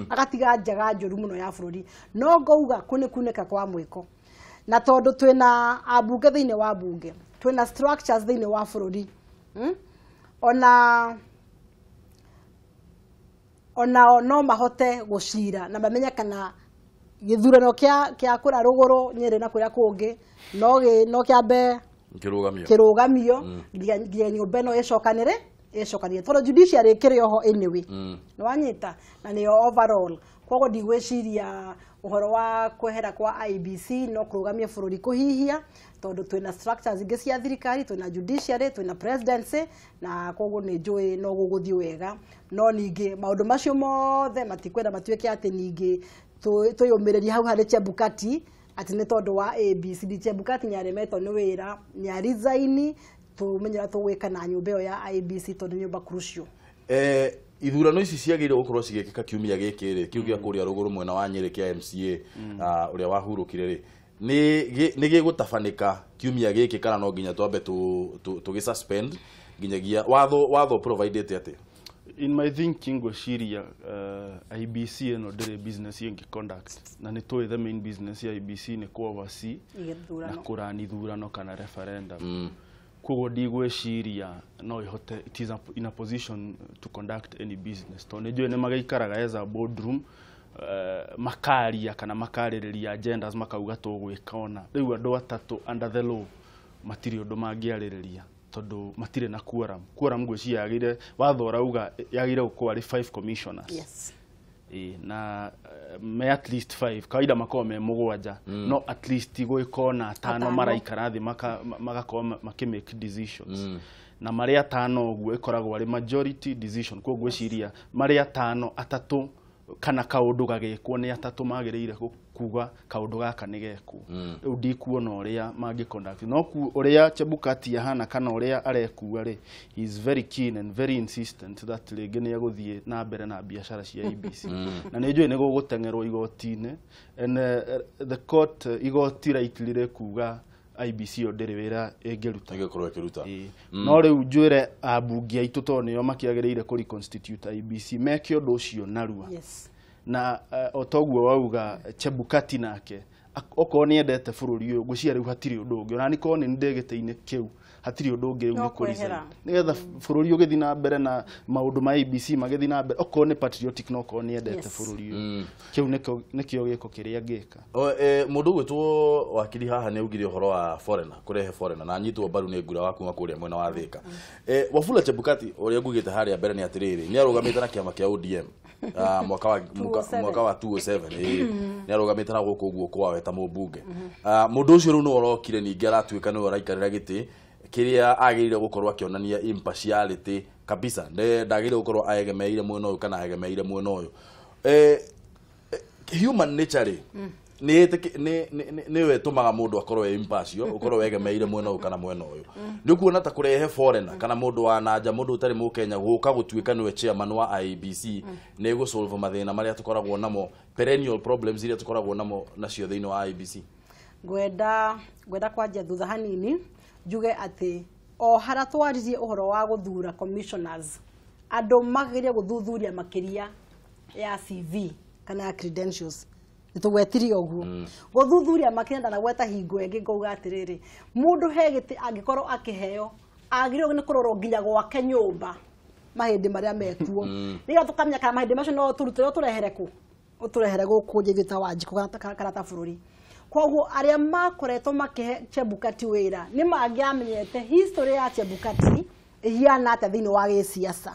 Agatiga njaga njũru mũno ya bũrũri. No ngauga kũnĩkunĩka kwa mwĩko. Na tondũ twĩna ambunge thĩinĩ wa bunge, twĩna structures thĩinĩ wa bũrũri. Ona no mahote gũcira na mamenye kana gĩthurano kĩa kũrĩa rũgũrũ Nyĩrĩ na kũrĩa kũngĩ no kĩambe kĩrũgamio nginya nyũmba ĩno ĩcokanĩre tondũ judiciary ĩkĩrĩ oho anyway. Nĩ wanyita na nĩyo overall. Koguo ndigwĩciria ũhoro wa kwehera kwa IEBC no kũrũgamia bũrũri kũhihia tondũ twĩna structures ingĩ cia thirikari, twĩna judiciary, twĩna presidency, na koguo nĩ njũĩ no gũgũthiĩ wega. No ningĩ maũndũ macio mothe matikwenda matuĩke atĩ ningĩ twĩyũmĩrĩrie hau harĩ Chebukati atĩ nĩ tondũ wa ABCD. Chebukati nĩaremetwo nĩ wĩra, nĩarizaini, tũmenye ũrĩa tũgwĩka na nyũmba ĩyo ya IEBC tondũ nĩ nyũmba crucial. Ithurano ici ciagĩrĩirwo gũkorwo cigĩkĩka kiumia gĩkĩ rĩ, kĩu gĩa kũrĩa rũgũrũ mwena wa Nyĩrĩ kĩa MCA ũrĩa wahurũkire rĩ, nĩ gĩgũtabanĩka kiumia gĩkĩ kana no nginya twambe tũgĩ suspend nginyagia watho provided atĩ? In my thinking ngwĩciria IEBC ĩno ndĩrĩ business ĩngĩ conduct, na nĩ tũĩ the main business ya IEBC nĩ kũ oversee na kũrani ithurano kana referendum. Koguo ndigwĩciria no ihote, it is in a position to conduct any business tondũ nĩ njũĩ nĩ magaikaraga as a boardroom, makaria kana makarĩrĩria agendas makauga tũgwĩka ona rĩu andũ atatũ under the law matirĩ ũndũ mangĩarĩrĩria tondũ matirĩ na quorum. Quorum ngwĩciria yagĩrĩire, watho ũrauga yagĩrĩire gũkorwo arĩ 5 commissioners. Yes. Na me at least 5 kawaida makorwo me mũgwanja, no at least gwĩko na atano maraikara thĩ magakorwo makĩ make decisions. Na marĩ atano ũguo ĩkoragwo arĩ majority decision. Koguo ngwĩciria marĩ atano, atatũ kana kaũndũ gagĩkwo nĩ atatũ magĩrĩire kuga kaũndũ gaka nĩ gekwo. Rĩu ndikuona ũrĩa mangĩ conduct, no ũrĩa Chebukati ahana kana ũrĩa arekua rĩ, he is very keen and very insistent that rĩngĩ nĩ egũthiĩ na mbere na biacara cia IEBC. Na nĩ njũĩ nĩ gũgũteng'erwo igoti-inĩ, and the court igoti rightly rĩkuga IEBC ĩyo ndĩrĩ wĩra ĩngĩruta, ĩngĩkorwo ĩkĩruta. No rĩu njwĩre ambunge aitũ tondũ nĩo makĩagĩrĩire kũ reconstitute IEBC meke ũndũ ũcio narua. Yes. Na o toguo wauga Chebukati nake okorwo nĩ endete bũrũri ũyũ ngwĩciria rĩu hatirĩ ũndũ ũngĩ, ona nikorwo nĩ ndĩ gĩtĩ-inĩ kĩu hatirĩ ũndũ ũngĩ rĩu nĩ kũ resign nĩgetha bũrũri ũgĩthiĩ na mbere na maũndũ ma IEBC magĩthiĩ na mbere, okorwo nĩ patriotic na okorwo nĩ endete bũrũri ũyũ, kĩu nĩkĩo gĩko kĩrĩa angĩka. Mũndũ ũgwĩtwo wakiri haha nĩ augire ũhoro wa foreigner, kũrehe foreigner, na anyitwo mbaru nĩ ngura wa kuma kũrĩa mwena wa Thika. Wafula Chebukati ũrĩa ngugĩte harĩa mbere nĩ atĩrĩrĩ, nĩ arũgamĩte na kĩama kĩa ODM mwaka wa 2007, nĩ arũgamĩte na gũkũ ũguo kwao ta mũmbunge. Mũndũ ũcio rĩu nĩ orokire ningĩ aratuĩka nĩwe ũraikarĩra gĩtĩ kĩrĩa agĩrĩire gũkorwo akĩonania impartiality kabisa, ndagĩrĩire gũkorwo aegemeire mwena ũyũ kana aegemeire mwena ũyũ. Human nature rĩ nĩyo ĩtũmaga mũndũ akorwo e impartial, ũkorwo wegemeire mwena ũyũ kana mwena ũyũ. Nĩ ũkuona ta kũrehe foreigner kana mũndũ wa nanja, mũndũ ũtarĩ mũkenya gũka gũtuĩka nĩwe chairman wa IEBC nĩ gũsolve mathĩna marĩa tũkoragwo namo, perennial problems iria tũkoragwo namo nacio thĩinĩ wa IEBC? Ngwenda kwanjia thutha hanini njuge atĩ o harĩa twaririe ũhoro wa gũthura commissioners, andũ magĩrĩire gũthuthuria makĩria ya CV kana ya credentials. Nĩtũgwetirie ũguo gũthuthuria makĩria, ndanagweta hingo ĩngĩ ngauga atĩrĩrĩ, mũndũ he gĩtĩ angĩkorwo akĩheo agĩrĩirwo nĩ kũrorwo nginya gwake nyũmba mahĩndĩ marĩa mekuo, nĩgetha tũkamenya kana mahĩndĩ macio no tũrute ũtũrehere kũ, ũtũrehere gũkũ nja ithuĩ ta Wanjikũ kana ta bũrũri. Koguo arĩa makoretwo makĩhe Chebukati wĩra nĩ mangĩamenyete history ya Chebukati ĩhiana atĩa thĩinĩ wa gĩciaca.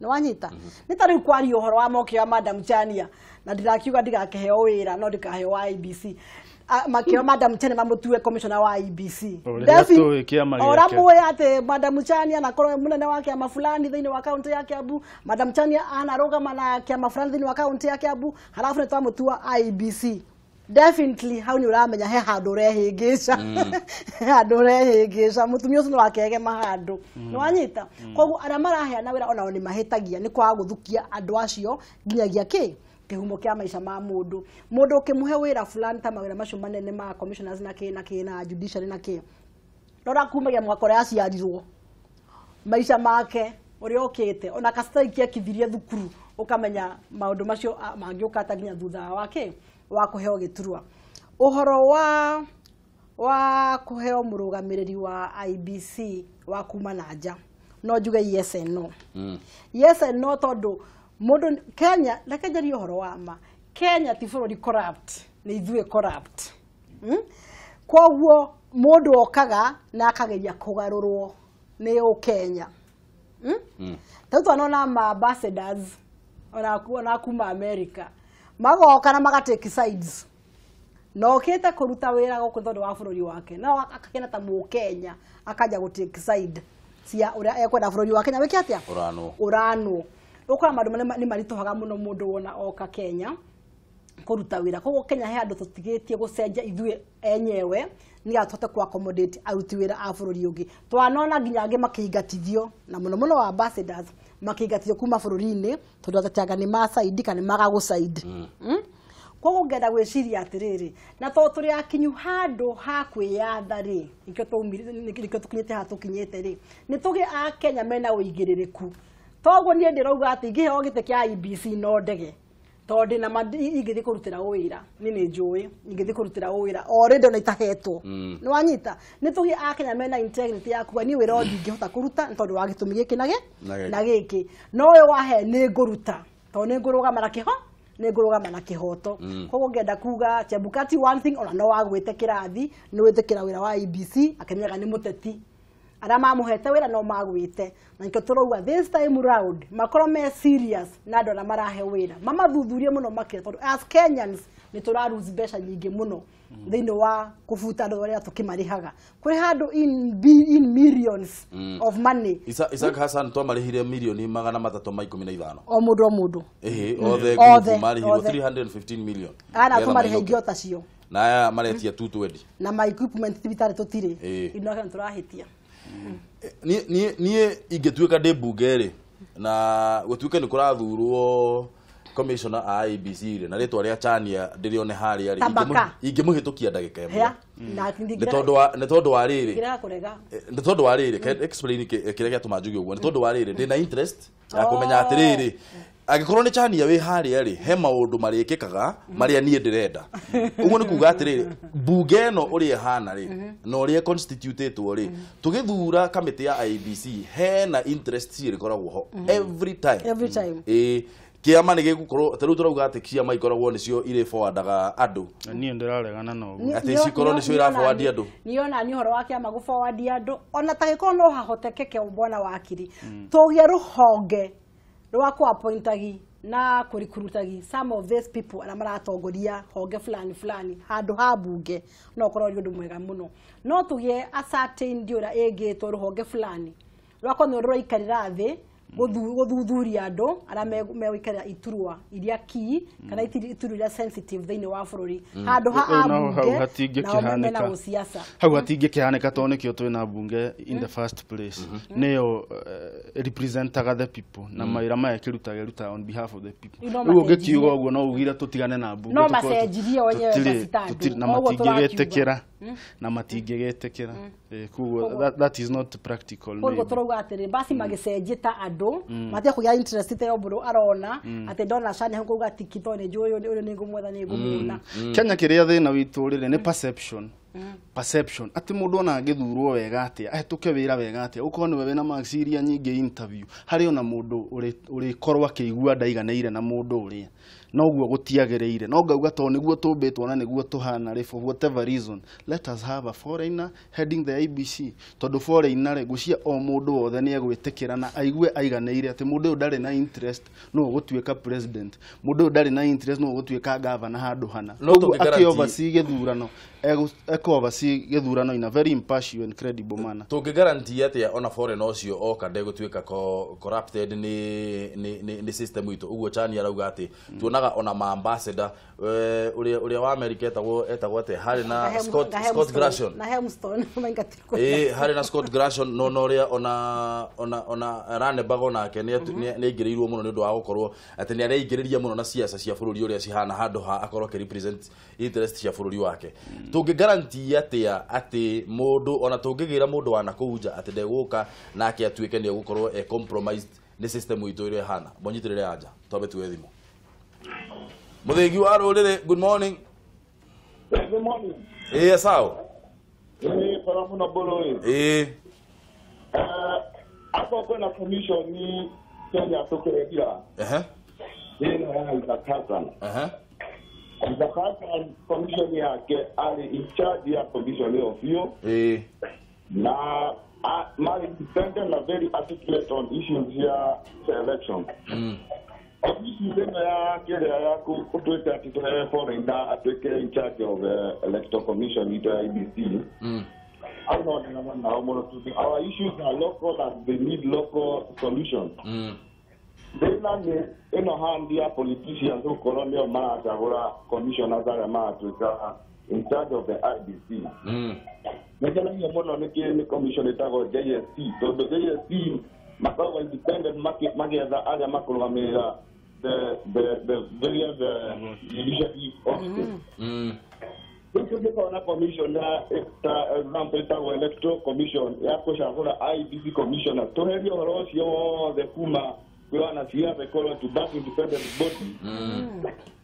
Nĩ wanyita? Nĩ ta rĩu kwaria ũhoro wa mokĩo Madam Chania na ndirakiuga ndigakĩheo wĩra no ndikaheo wa IEBC. Makĩo Madam Chania mamũtue commissioner wa IEBC. Ora mũĩ atĩ Madam Chania anakorwo mũnene wa kĩama fulani thĩinĩ wa kaunti ya Kiambu, Madam Chania anarũgama na kĩama fulani thĩinĩ wa kaunti ya Kiambu, halafu nĩ twamũtua IEBC. Definitely hau nĩ ũramenya he handũ ũrehĩngĩca. Handũ ũrehĩngĩca mũtumia ũcio no akegema handũ. Nĩ wanyita? Koguo arĩa maraheana wĩra onao nĩ mahĩtagia nĩ kwaga gũthukia andũ acio nginyagia kĩ kĩhumo kĩa maica ma mũndũ. Mũndũ ũkĩmũhe wĩra fulani ta mawĩra macio manene ma commissioners na kĩ na kĩ na judiciary na kĩ, rora kumagia mwaka ũrĩa aciarirwo maica make ũrĩa okĩte ona ka strike akithirie thukuru ũkamenya maũndũ macio mangĩũka ta nginya thutha wake wa kũheo gĩturwa. Ũhoro wa kũheo mũrũgamĩrĩri wa IEBC wa kuma na nja no njuge yes and no. Yes and no tondũ mũndũ Kenya, reke njarie ũhoro wa ma, Kenya ti bũrũri corrupt, nĩ ithuĩ corrupt. Koguo mũndũ okaga na akageria kũgarũrwo nĩ ũkenya. Tondũ twanona ma ambassadors ona kuma America magoka na magatake sides na okĩte kũruta wĩra gũkũ tondũ wa bũrũri wake no akakena ta mũkenya akaja gũtake side cia ũrĩa ekwenda bũrũri wa Kenya wĩke atĩa ũranwo. Ũkora maũndũ nĩ maritũhaga mũno mũndũ wona oka Kenya kũruta wĩra. Koguo Kenya he andũ tũtigĩtie gũcenjia ithuĩ enyewe nĩgetha tũhote ku accommodate aruti wĩra a bũrũri ũngĩ. Twanona nginya angĩ makĩingatithio na mũno mũno wa ambassadors makĩingatithio kuma bũrũri-inĩ tondũ atatianga nĩ macaidi kana magagũcaidi. Koguo ngenda gwĩciria atĩrĩrĩ, na tondũ tũrĩ akinyu handũ ha kwĩyatha rĩ, nĩkĩo tũkinyĩte haha tũkinyĩte rĩ, nĩ tũgĩe a Kenya mena ũigĩrĩrĩku. Toguo niĩ ndĩrauga atĩ ingĩheo gĩtĩ kĩa IEBC no ndege tondũ ndĩna ma ingĩthiĩ kũrutĩra wĩra niĩ nĩ njũĩ ingĩthiĩ kũrutĩra wĩra already ona itahetwo. Nĩ wanyita? Nĩ tũgĩe a Kenya mena integrity ya kuga niĩ wĩra ũyũ ndingĩhota kũruta nĩ tondũ wa gĩtũmi gĩkĩ na gĩkĩ, no ũyũ wahe nĩ ngũruta tondũ nĩ ngũrũgama na kĩho nĩ ngũrũgama na kĩhoto. Koguo ngenda kuga Chebukati one thing ona no wagwĩte kĩrathi nĩ wĩtĩkĩra wĩra wa IEBC akĩmenyaga nĩ mũteti arĩa mamũhete wĩra no magwĩte, na nĩkĩo tũrauga this time round makorwo me serious na andũ arĩa marahe wĩra mamathuthurie mũno makĩria tondũ as Kenyans nĩ tũra lose mbeca nyingĩ mũno thĩinĩ wa kũbuta andũ arĩa tũkĩmarĩhaga kũrĩ handũ in millions of money. Isaac Hassan twamarĩhire milioni 315 o mũndũ o mũndũ. Ĩhĩ, othe ngurubu marĩhirwo 315 million ana tũmarĩhe ingĩ o tacio na aya maretia 220 na ma equipment thibitarĩ tũtirĩ ino kana tũrahĩtia. Niĩ ingĩtuĩka ndĩ mbunge rĩ na gũtuĩke nĩ kũrathurwo commissioner a IEBC rĩ na rĩtwa rĩa Chania ndĩrĩone harĩa rĩ ingĩmũhĩtũkia ndagĩka ĩmwe nĩ tondũ wa rĩrĩ nĩ tondũ wa rĩrĩ explain kĩrĩa gĩatũma njuge ũguo nĩ tondũ wa rĩrĩ ndĩna interest ya kũmenya atĩrĩrĩ angĩkorwo nĩ Chania wĩ harĩa rĩ he maũndũ marĩkĩkaga marĩa niĩ ndĩrenda. Ũguo nĩ kuga atĩrĩrĩ mbunge ĩno ũrĩa ĩhana rĩ na ũrĩa constitutetwo rĩ tũgĩthura kamĩtĩ ya IEBC hena interest ĩrĩkoragwo ho every time. Every time. Ĩĩ kĩama nĩ gĩgũkorwo ta rĩu tũrauga atĩ ciama ikoragwo nĩcio irĩ forwardaga andũ. Niĩ ndĩraregana na ũguo atĩ cikorwo nĩcio ira forward andũ. Niĩ ona niĩ ũhoro wa kĩama gũ forward andũ ona ta gĩkorwo no hahotekeke bwana wakiri tũgĩe rũhonge rwa ku appointagi na kũrikurutagi some of these people arĩa maratongoria honge fulani fulani handũ ha mbunge no ũkorwo ũrĩ ũndũ mwega mũno. No tũgĩe a certain ũrĩa ĩngĩtwo rũhonge fulani rwakorwo nĩ rũraikarĩra thĩ gũthuthuria andũ arĩa megũikarĩra iturwa iria key kana iturwa iria sensitive thĩinĩ wa bũrũri handũ ha ambunge nao mena gũciaca hau hatingĩkĩhanĩka tondũ nĩkĩo twĩna mbunge in the first place nĩyo representaga the people na mawĩra maya ĩkĩrutaga ĩrutaga on behalf of the people. Rĩu ũngĩkiuga ũguo no ugire tũtigane na mbunge no macenjirie wenyewe basi na matingĩgĩtĩkĩra na matingĩgĩtĩkĩra koguo that is not practical. Koguo tũrauga atĩrĩ basi magĩcenjie ta andũ matige kũgĩa interest ta yo arona atĩ ndona Chania kuuga tiki tondũ nĩ njũĩ ũyũ nĩ ngũmwetha nĩ ngũmuona. Kenya kĩrĩa thĩna witũ rĩrĩ nĩ perception. Perception ati mundu ona angithurwo wega atia ahituke wira wega atia ukorwo niwe wina marks iria nyingi interview hari ona mundu urikorwo akiigua ndaiganĩire na mundu uria noguo gutiagĩrĩire no ngauga to niguo tumbĩtwo na niguo tuhana rĩ for whatever reason let us have a foreigner heading the IEBC tondu foreigner rĩ ngũcia o mundu wothe nĩ egwĩtĩkĩra na aigue aiganĩire atĩ mundu ũyũ ndarĩ na interest no gũtuĩka president mundu ũyũ ndarĩ na interest no gũtuĩka governor handũ hana No tũngĩ oversee gĩthurano eko oversee gĩthurano in a very impartial and credible manner. Tũngĩ guarantee atĩa ona foreigner ũcio oka ndegũtuĩka corrupted ni system itũ ũguo Chani arauga atĩ tuonaga ona ma ambassador uria wa America etagwo atĩa harĩ na Scott Grashon na Hemstone maingatirwo harĩ na Scott Grashon no ũrĩa ona Ranneberg onake nĩ aingĩrĩirwo mũno nĩ ũndũ wa gũkorwo atĩ nĩ areingĩrĩria mũno na siasa cia bũrũri ũrĩa cihana handũ ha akorwo akĩ represent interest cia bũrũri wake. Tũngĩ guarantee atĩa atĩ mũndũ ona tũngĩgĩra mũndũ wa nakũu nja atĩ ndegũka nake atuĩke nĩ egũkorwo e compromised nĩ system itũ ĩrĩa ĩhana? Mũnyitĩrĩre anja twambe tuoe thimũ. Muthigi wa rũrĩrĩ, good morning. Good morning. Sawa. Para muno bolo. Hapo kuna commission ni Kenya tukiregia. Ino ya Isaac Hassan. Isaac Hassan commission yake ali in charge ya commission hiyo fio. Na mali independent na very articulate on issues ya election. Ofisi ya kile ya kutuweka ati foreigner atuweke in charge of electoral commission ito IEBC. I don't know our issues are local and they need local solutions. Thina ino hand ya politicians who colonial maracagura commissioners aria maratuika in charge of the IEBC. Nĩngenagia mũno nĩ commission ĩtagwo JSC tondũ JSC makoragwo independent magetha arĩa makũrũgamĩrĩra the various judiciary offices. Tũngĩkorwo na commission ya example ĩtagwo electoral commission ya kũcagũra IEBC commissioner tũherie ũhoro ũcio wothe kuma kwĩ wanasiasa ĩkorwo to that independent body.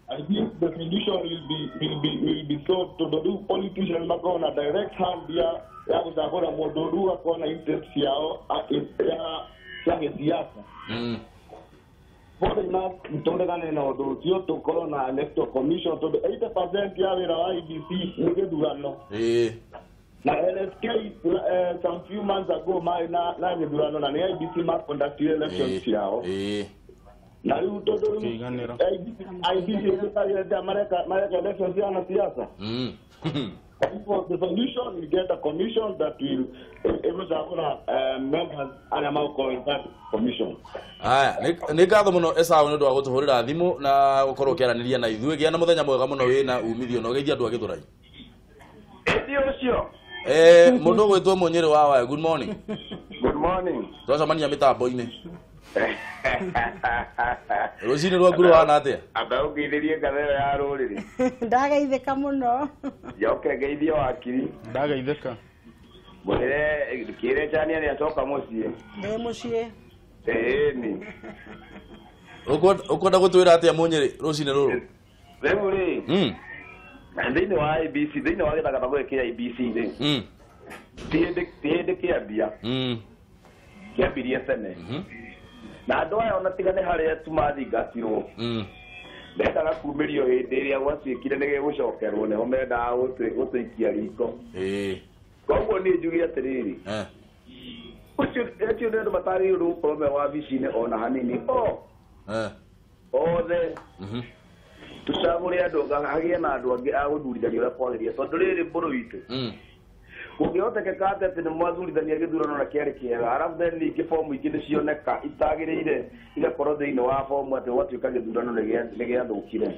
I think the solution will be solved tondũ rĩu politicians makorwo na direct hand ya gũcagũra mũndũ rĩu akorwo na interest ciao ya cia gĩsiasa. Foreigners tũregane na ũndũ ũcio tũkorwo na electoral commission tondũ 80% ya wĩra wa IEBC nĩ gĩthurano. Na LSK some few months ago marĩ na gĩthurano na nĩ IEBC maconductire elections ciao. Na rĩu tondũ rĩu IEBC ĩtĩkagĩra mareka elections cia wanasiasa. For the solution, we get a commission that will ĩgũcagũra members arĩa magũkorwo in that commission. Aya, nĩ ngatho mũno Esau nĩ ũndũ wa gũtũhũrĩra thimũ na gũkorwo ũkĩaranĩria na ithuĩ. Gĩa na mũthenya mwega mũno wĩna umithio na ũgeithie andũ a Gĩthũrai. Ĩthi ũcio. Mũndũ ũgwĩtwo Mũnyĩrĩ wa Waya, good morning. Good morning. Twacemania mĩtambo-inĩ. Rũcinĩ rwaku rũhana atĩa? Amba ũngeithĩrie ngatha ĩyo ya rũrĩrĩ. Ndagaithĩka mũno. Njoke ngeithie wakiri. Ndagaithĩka. Mwĩre kĩre Chania nĩ acoka mũciĩ. Ndĩ mũciĩ. Ĩni. Ũkwenda gũtwĩra atĩa Mũnyĩrĩ rũcinĩ rũrũ? Rĩu rĩ. Thĩinĩ wa IEBC, thĩinĩ wa gĩthagathago gĩkĩ kĩa IEBC rĩ. Ti hĩndĩ kĩambia. Kĩambirie tene. Na andũ aya ona tiga nĩ harĩa tu mathingatirwo. Mendaga kumĩrio hĩndĩ ĩrĩa gwatuĩkire nĩ gĩgũcokerwo nĩho mendaga gũtũikia riko. Koguo niĩ njuge atĩrĩrĩ. Ũcio nĩ andũ matarĩirwo nĩ gũkorwo me wabici-inĩ ona hanini. Othe. Tũcagũre andũ hagĩe na andũ angĩ a gũthurithania ũrĩa kwagĩrĩire tondũ rĩrĩ mbũrũ witũ. Kũngĩhotekeka atĩ atĩ nĩ mwathurithania gĩthurano na kĩarĩ kĩega arabu then ningĩ bomu ingĩ nĩ cioneka itagĩrĩire igakorwo thĩinĩ wa bomu atĩ gwatuĩka gĩthurano nĩ gĩathũkire.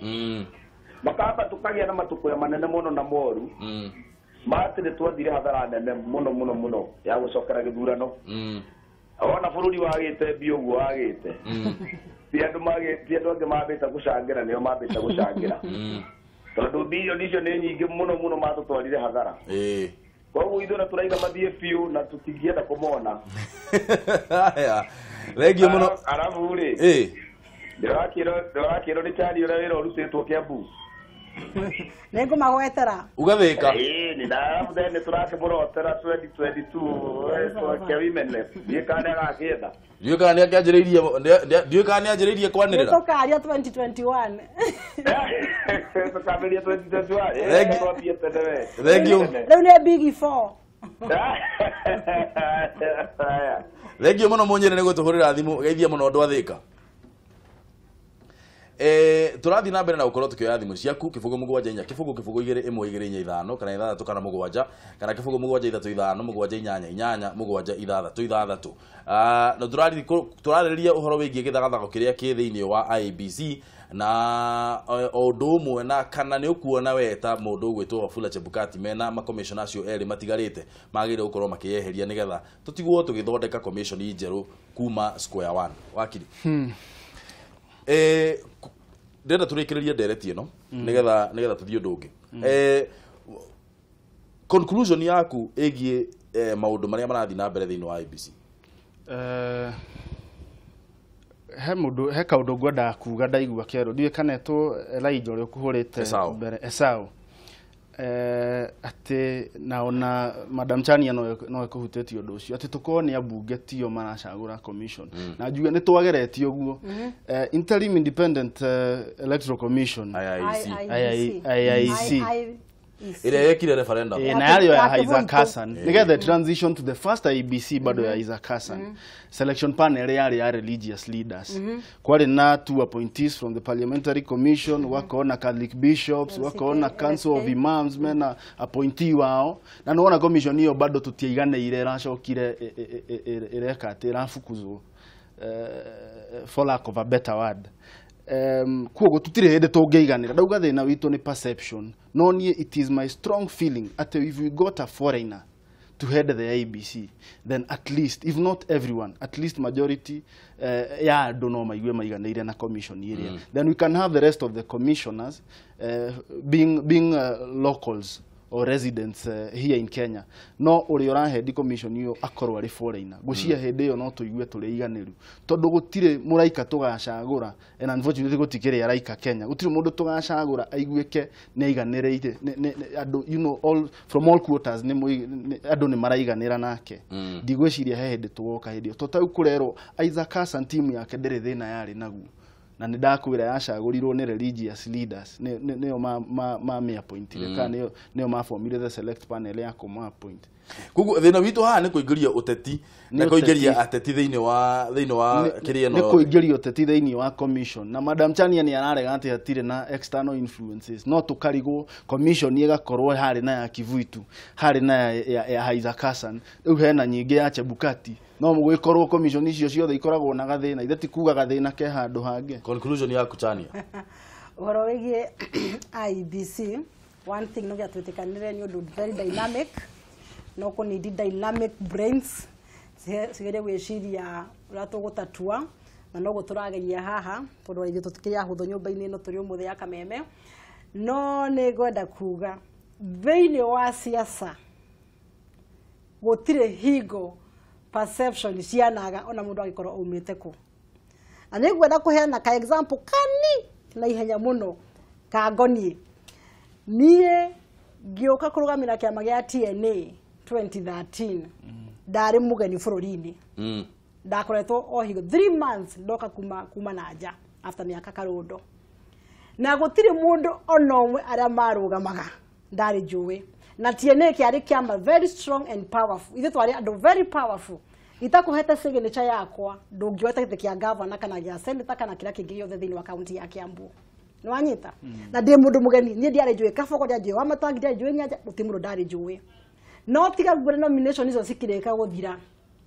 Makamba tũkagĩa na matukũya manene mũno na moru ma atĩ nĩ twathire hathara nene mũno mũno mũno ya gũcokera gĩthurano. Ona bũrũri wagĩte mbia ũguo wagĩte. Ti andũ angĩ mambĩte gũcangĩra nĩo mambĩte gũcangĩra. Tondũ bilioni icio nĩ nyingĩ mũno mũno matũtwarire hathara. Koguo ithuĩ na tũraiga mathiĩ biũ na tũtingĩenda kũmona. Haya. Thengiũ mũno. Arabu rĩ. Ndĩrakĩrwo nĩ Chani ũrĩa wĩra ũrutĩtwo Kiambu. Nĩ ngũmagwetera. Ugathĩka. Ĩĩ ni na nĩ tũrakĩmũrotera 2022 kĩa women rep. Ndiũĩ kana nĩ agakĩenda. Ndiũĩ kana nĩ akĩanjĩrĩirie, ndiũĩ kana nĩ anjĩrĩirie kwanĩrĩra. Tũkaria 2021. Tũkambĩrĩria 2021. Twambie tene we. Thank you. Rĩu nĩ big 4. Thank you mũno Mũnyĩrĩ nĩ gũtũhũrĩra thimũ. Geithia mũno andũ a Thĩka. Tũrathiĩ na mbere na gũkorwo tũkĩoya thimũ ciaku 0 7 4 0 0 2 1 2 4 5 kana 6 kana 7 kana 0 7 3 5 7 8 8 7 6 6. Na tũrarĩrĩria ũhoro wĩgiĩ gĩthagathago kĩrĩa kĩ thĩinĩ wa IEBC na o ũndũ ũmwe na kana nĩ ũkuona we ta mũndũ ũgwĩtwo Wafula Chebukati mena makomishona acio erĩ matigarĩte magĩrĩire gũkorwo makĩyeheria nĩgetha tũtigwo tũgĩthondeka commission njerũ kuma square one. Wakiri. Ndĩrenda tũrĩkĩrĩrie ndereti ĩno nĩgetha tũthiĩ ũndũ ũngĩ. Conclusion yaku ĩgiĩ maũndũ marĩa marathiĩ na mbere thĩinĩ wa IEBC. He mũndũ he kaũndũ ngwendaga kuga ndaigua kerũ ndiũĩ kana etwo Elijah ũrĩa ũkũhũrĩte mbere Esau atĩ na ona Madam Chania no ĩkũhutĩtie ũndũ ũcio atĩ tũkorwo nĩ ambunge tio maracagũra commission na njuge nĩ twageretie ũguo. Interim Independent Electoral Commission IIEC ĩrĩa yekire referendum na yarĩo ya Isaac Hassan nĩgetha transition to the first IEBC bado ya Isaac Hassan selection panel yarĩ ya religious leaders. Kwarĩ na 2 appointees from the parliamentary commission, wakona Catholic bishops, wakona council of imams mena appointee wao, na nĩwona commission ĩyo bado tũtiaiganĩire, ĩracokire ĩreka atĩ ĩrafukuzwo for lack of a better word. Kuoguo tutire hĩndĩ tũngĩiganĩra. Ndauga thĩna witũ nĩ perception, no niĩ it is my strong feeling atĩ if we got a foreigner to head the IEBC, then at least if not everyone, at least majority ya andũ no maigue maiganĩire na commission ĩrĩa. Then we can have the rest of the commissioners being locals or residents here in Kenya. No ũrĩa ũrahendi commission ĩyo akorwo arĩ foreigner. Ngwĩciria hĩndĩ ĩyo no tũigue tũrĩ aiganĩru, tondũ gũtirĩ mũraika tũgacagũra, and unfortunately gũtikĩrĩ araika Kenya, gũtirĩ mũndũ tũgacagũra aiguĩke nĩ aiganĩrĩire andũ, you know, all from all quarters nĩ andũ nĩ maraiganĩra nake. Ndigwĩciria he hĩndĩ tũgoka hĩndĩ ĩyo, tondũ ta rĩu kũrerwo Isaac Hassan timu yake ndĩrĩ thĩna yarĩ naguo, na nĩ ndakwĩra yacagũrirwo nĩ religious leaders, nĩo mamĩappointire kana nĩo mabomire the select panel ya kũma-appoint. Koguo thĩna witũ haha nĩ kũingĩria ũteti na kũingĩria ateti thĩinĩ wa kĩrĩa ĩno, nĩ kũingĩria ũteti thĩinĩ wa commission. Na Madam Chania nĩ ararega atĩ hatirĩ na external influences, no tũkarigwo commission ĩgakorwo harĩ na ya Kivuitu, harĩ na ya Isaac Hassan, rĩu hena nyingĩ ya Chebukati, no gũgĩkorwo commission icio ciothe ikoragwo na gathĩna. Ithe ti kuga gathĩna ke handũ hangĩ. Conclusion yaku Chania. Ũhoro wĩgiĩ IEBC, one thing no gĩatwĩtĩkanĩre nĩ ũndũ very dynamic, no kũ need dynamic brains cigerie gwĩciria ũrĩa tũgũtatua, na noguo tũrageria haha tondũ ithuĩ tũtikĩrĩ ahũthũ nyũmba-inĩ ĩno tũrĩ ũmũthĩ ya Kameme. No nĩ ngwenda kuga thĩinĩ wa siasa gũtirĩ hingo perception cianaga ona mũndũ angĩkorwo aumĩte kũ. Na nĩ ngwenda kũheana ka example kani na ihenya mũno ka ngoniĩ. Niĩ ngĩũka kũrũgamĩra kĩama gĩa TNA 2013 ndarĩ mũgeni bũrũri-inĩ. Ndakoretwo o hingo 3 months ndoka kuma na nja after mĩaka karũndo, na gũtirĩ mũndũ ona ũmwe arĩa marũgamaga ndarĩ njũĩ. Na TNA kĩarĩ kĩama very strong and powerful, ithuĩ twarĩ andũ very powerful. Itakũhete signature yakwa ndũngĩoete gĩtĩ kĩa governor kana gĩa senator kana kĩrĩa kĩngĩ gĩothe thĩinĩ wa kaunti ya Kiambu. Nĩ wanyita? Na ndĩ mũndũ mũgeni, niĩ ndiarĩ njũĩ Kabogo, ndiarĩ njũĩ Wamatangi, ndiarĩ njũĩ Nyanja, gũtirĩ mũndũ ndarĩ njũĩ. No tiga guo nomination icio cikĩrĩka gũthira,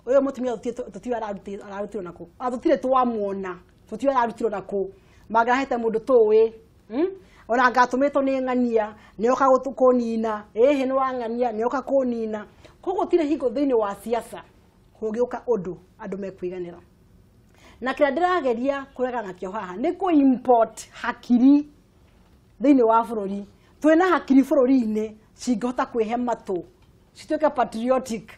ũyũ mũtumia tũtiũĩ ararutirwo nakũ, tũtirĩ twamuona, tũtiũĩ ararutirwo nakũ, mangĩrahete mũndũ tũĩ, ona ngatũmĩtwo nĩ ng'ania nĩoka kũnina, ĩhĩ nĩ wa ng'ania nĩoka kũnina. Koguo gũtirĩ hingo thĩinĩ wa siasa kũngĩũka ũndũ andũ mekũiganĩra. Na kĩrĩa ndĩrageria kũregana nakĩo haha nĩ kũ import hakiri thĩinĩ wa bũrũri. Twĩna hakiri bũrũri-inĩ cingĩhota kwĩhe matũ, cituĩke patriotic,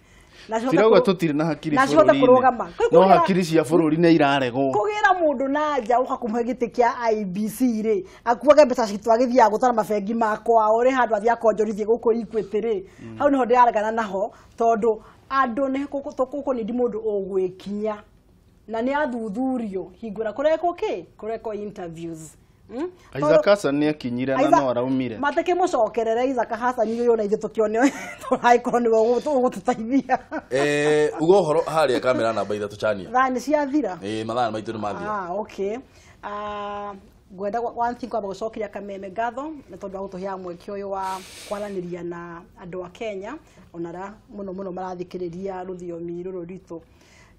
Tirauga tutire na hakiri bũrũri-inĩ, no hakiri cia bũrũri nĩ iraregwo. Kũgĩra mũndũ na nja ũka kũmũhe gĩtĩ kĩa IEBC rĩ, akuage mbeca citũ agĩthiaga gũtara mabengi makwao rĩ, handũ athiĩ akonjorithie gũkũ Equity rĩ, hau nĩho ndĩraregana naho, tondũ andũ nĩ tũkũnindi mũndũ ũgwĩkinya na nĩ athuthurio hingũra kũrekwo kĩ kũrekwo interviews. Isaac Hassan nĩ akinyire na no araumire. Matakĩmũcokerere Isaac Hassan ũyũ na ithuĩ tũkĩone tũragĩkorwo nĩwe ũgũtũteithia. Uga ũhoro harĩa kamera namba 3 Chania. Thaa nĩ ciathira. Mathaa maitũ nĩ mathira. Okay. Ngwenda one thing kwamba gũcokeria Kameme ngatho nĩ tondũ wa gũtũheaga mweke ũyũ wa kwaranĩria na andũ a Kenya ona arĩa mũno mũno marathikĩrĩria rũthiomi rũrũ rwitũ.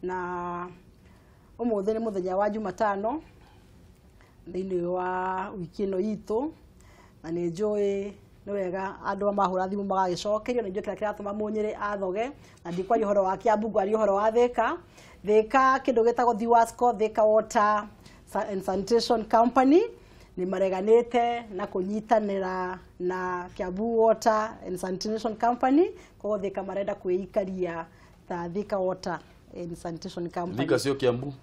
Na ũmũthĩ nĩ mũthenya wa Jumatano thĩinĩ wa wiki ĩno itũ, na nĩ njũĩ nĩ wega andũ mahũra thimũ magagĩcokerio, na njũĩ kĩrĩa kĩratũma Mũnyĩrĩ athoge, na ndikwaria ũhoro wa Kiambu, ngwaria ũhoro wa Thika. Thika kĩndũ gĩtagwo Thiwasco, Thika Water and Sanitation Company nĩ mareganĩte na kũnyitanĩra na Kiambu Water and Sanitation Company, koguo Thika marenda kwĩikaria ta Thika Water and Sanitation Company. Thika sio Kiambu.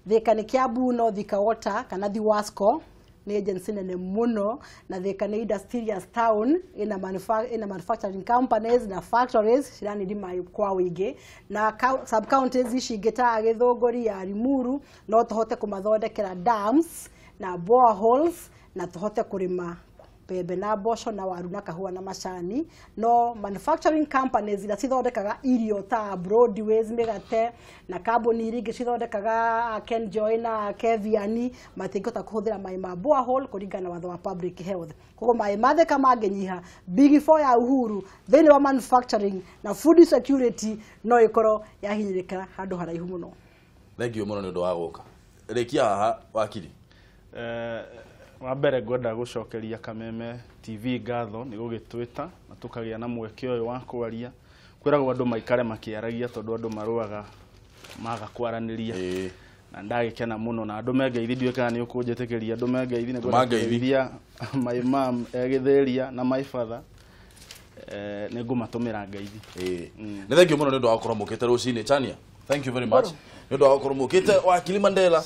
Thika nĩ Kiambu no Thika Water kana Thiwasco nĩ agency nene mũno, na Thika nĩ industrious town ina manufacturing companies na factories ciranindi maĩ kwa wĩingĩ, na sub counties ici ingĩ ta Gĩthũngũri ya Limuru no tũhote kũmathondekera dams na boreholes na tũhote kũrĩma mbembe na mboco na waru na kahũa na macani. No manufacturing companies iria cithondekaga irio ta Broadways mĩgate na kambuni iria ingĩ cithondekaga Kenjoy na Keviani matingĩhota kũhũthĩra maĩ ma borehole kũringana na watho wa public health. Koguo maĩ ma Thika mangĩnyiha, Big Four ya Uhuru thĩinĩ wa manufacturing na food security no ĩkorwo yahinyĩrĩka handũ haraihu mũno. Thank you mũno nĩ ũndũ wa gũka. Rĩkia haha wakiri. Wa mbere ngwenda gũcokeria Kameme TV ngatho nĩ gũgĩtwĩta na tũkagĩa na mweke ũyũ wa kwaria. Kwĩragwo andũ maikare makĩaragia tondũ andũ marũaga maga kwaranĩria. Na ndagĩkena mũno na andũ mengeithi, ndiũĩ kana nĩ ũkũnjĩtĩkĩria andũ mengeithi, nĩ ngwenda kũgeithia my mom egĩthĩria na my father, nĩ ngũmatũmĩra ngeithi. Nĩ thank you mũno nĩ ũndũ wa gũkorwo mũkĩte rũcinĩ. Chania, thank you very much nĩ ũndũ wa gũkorwo mũkĩte. Wakili Mandela.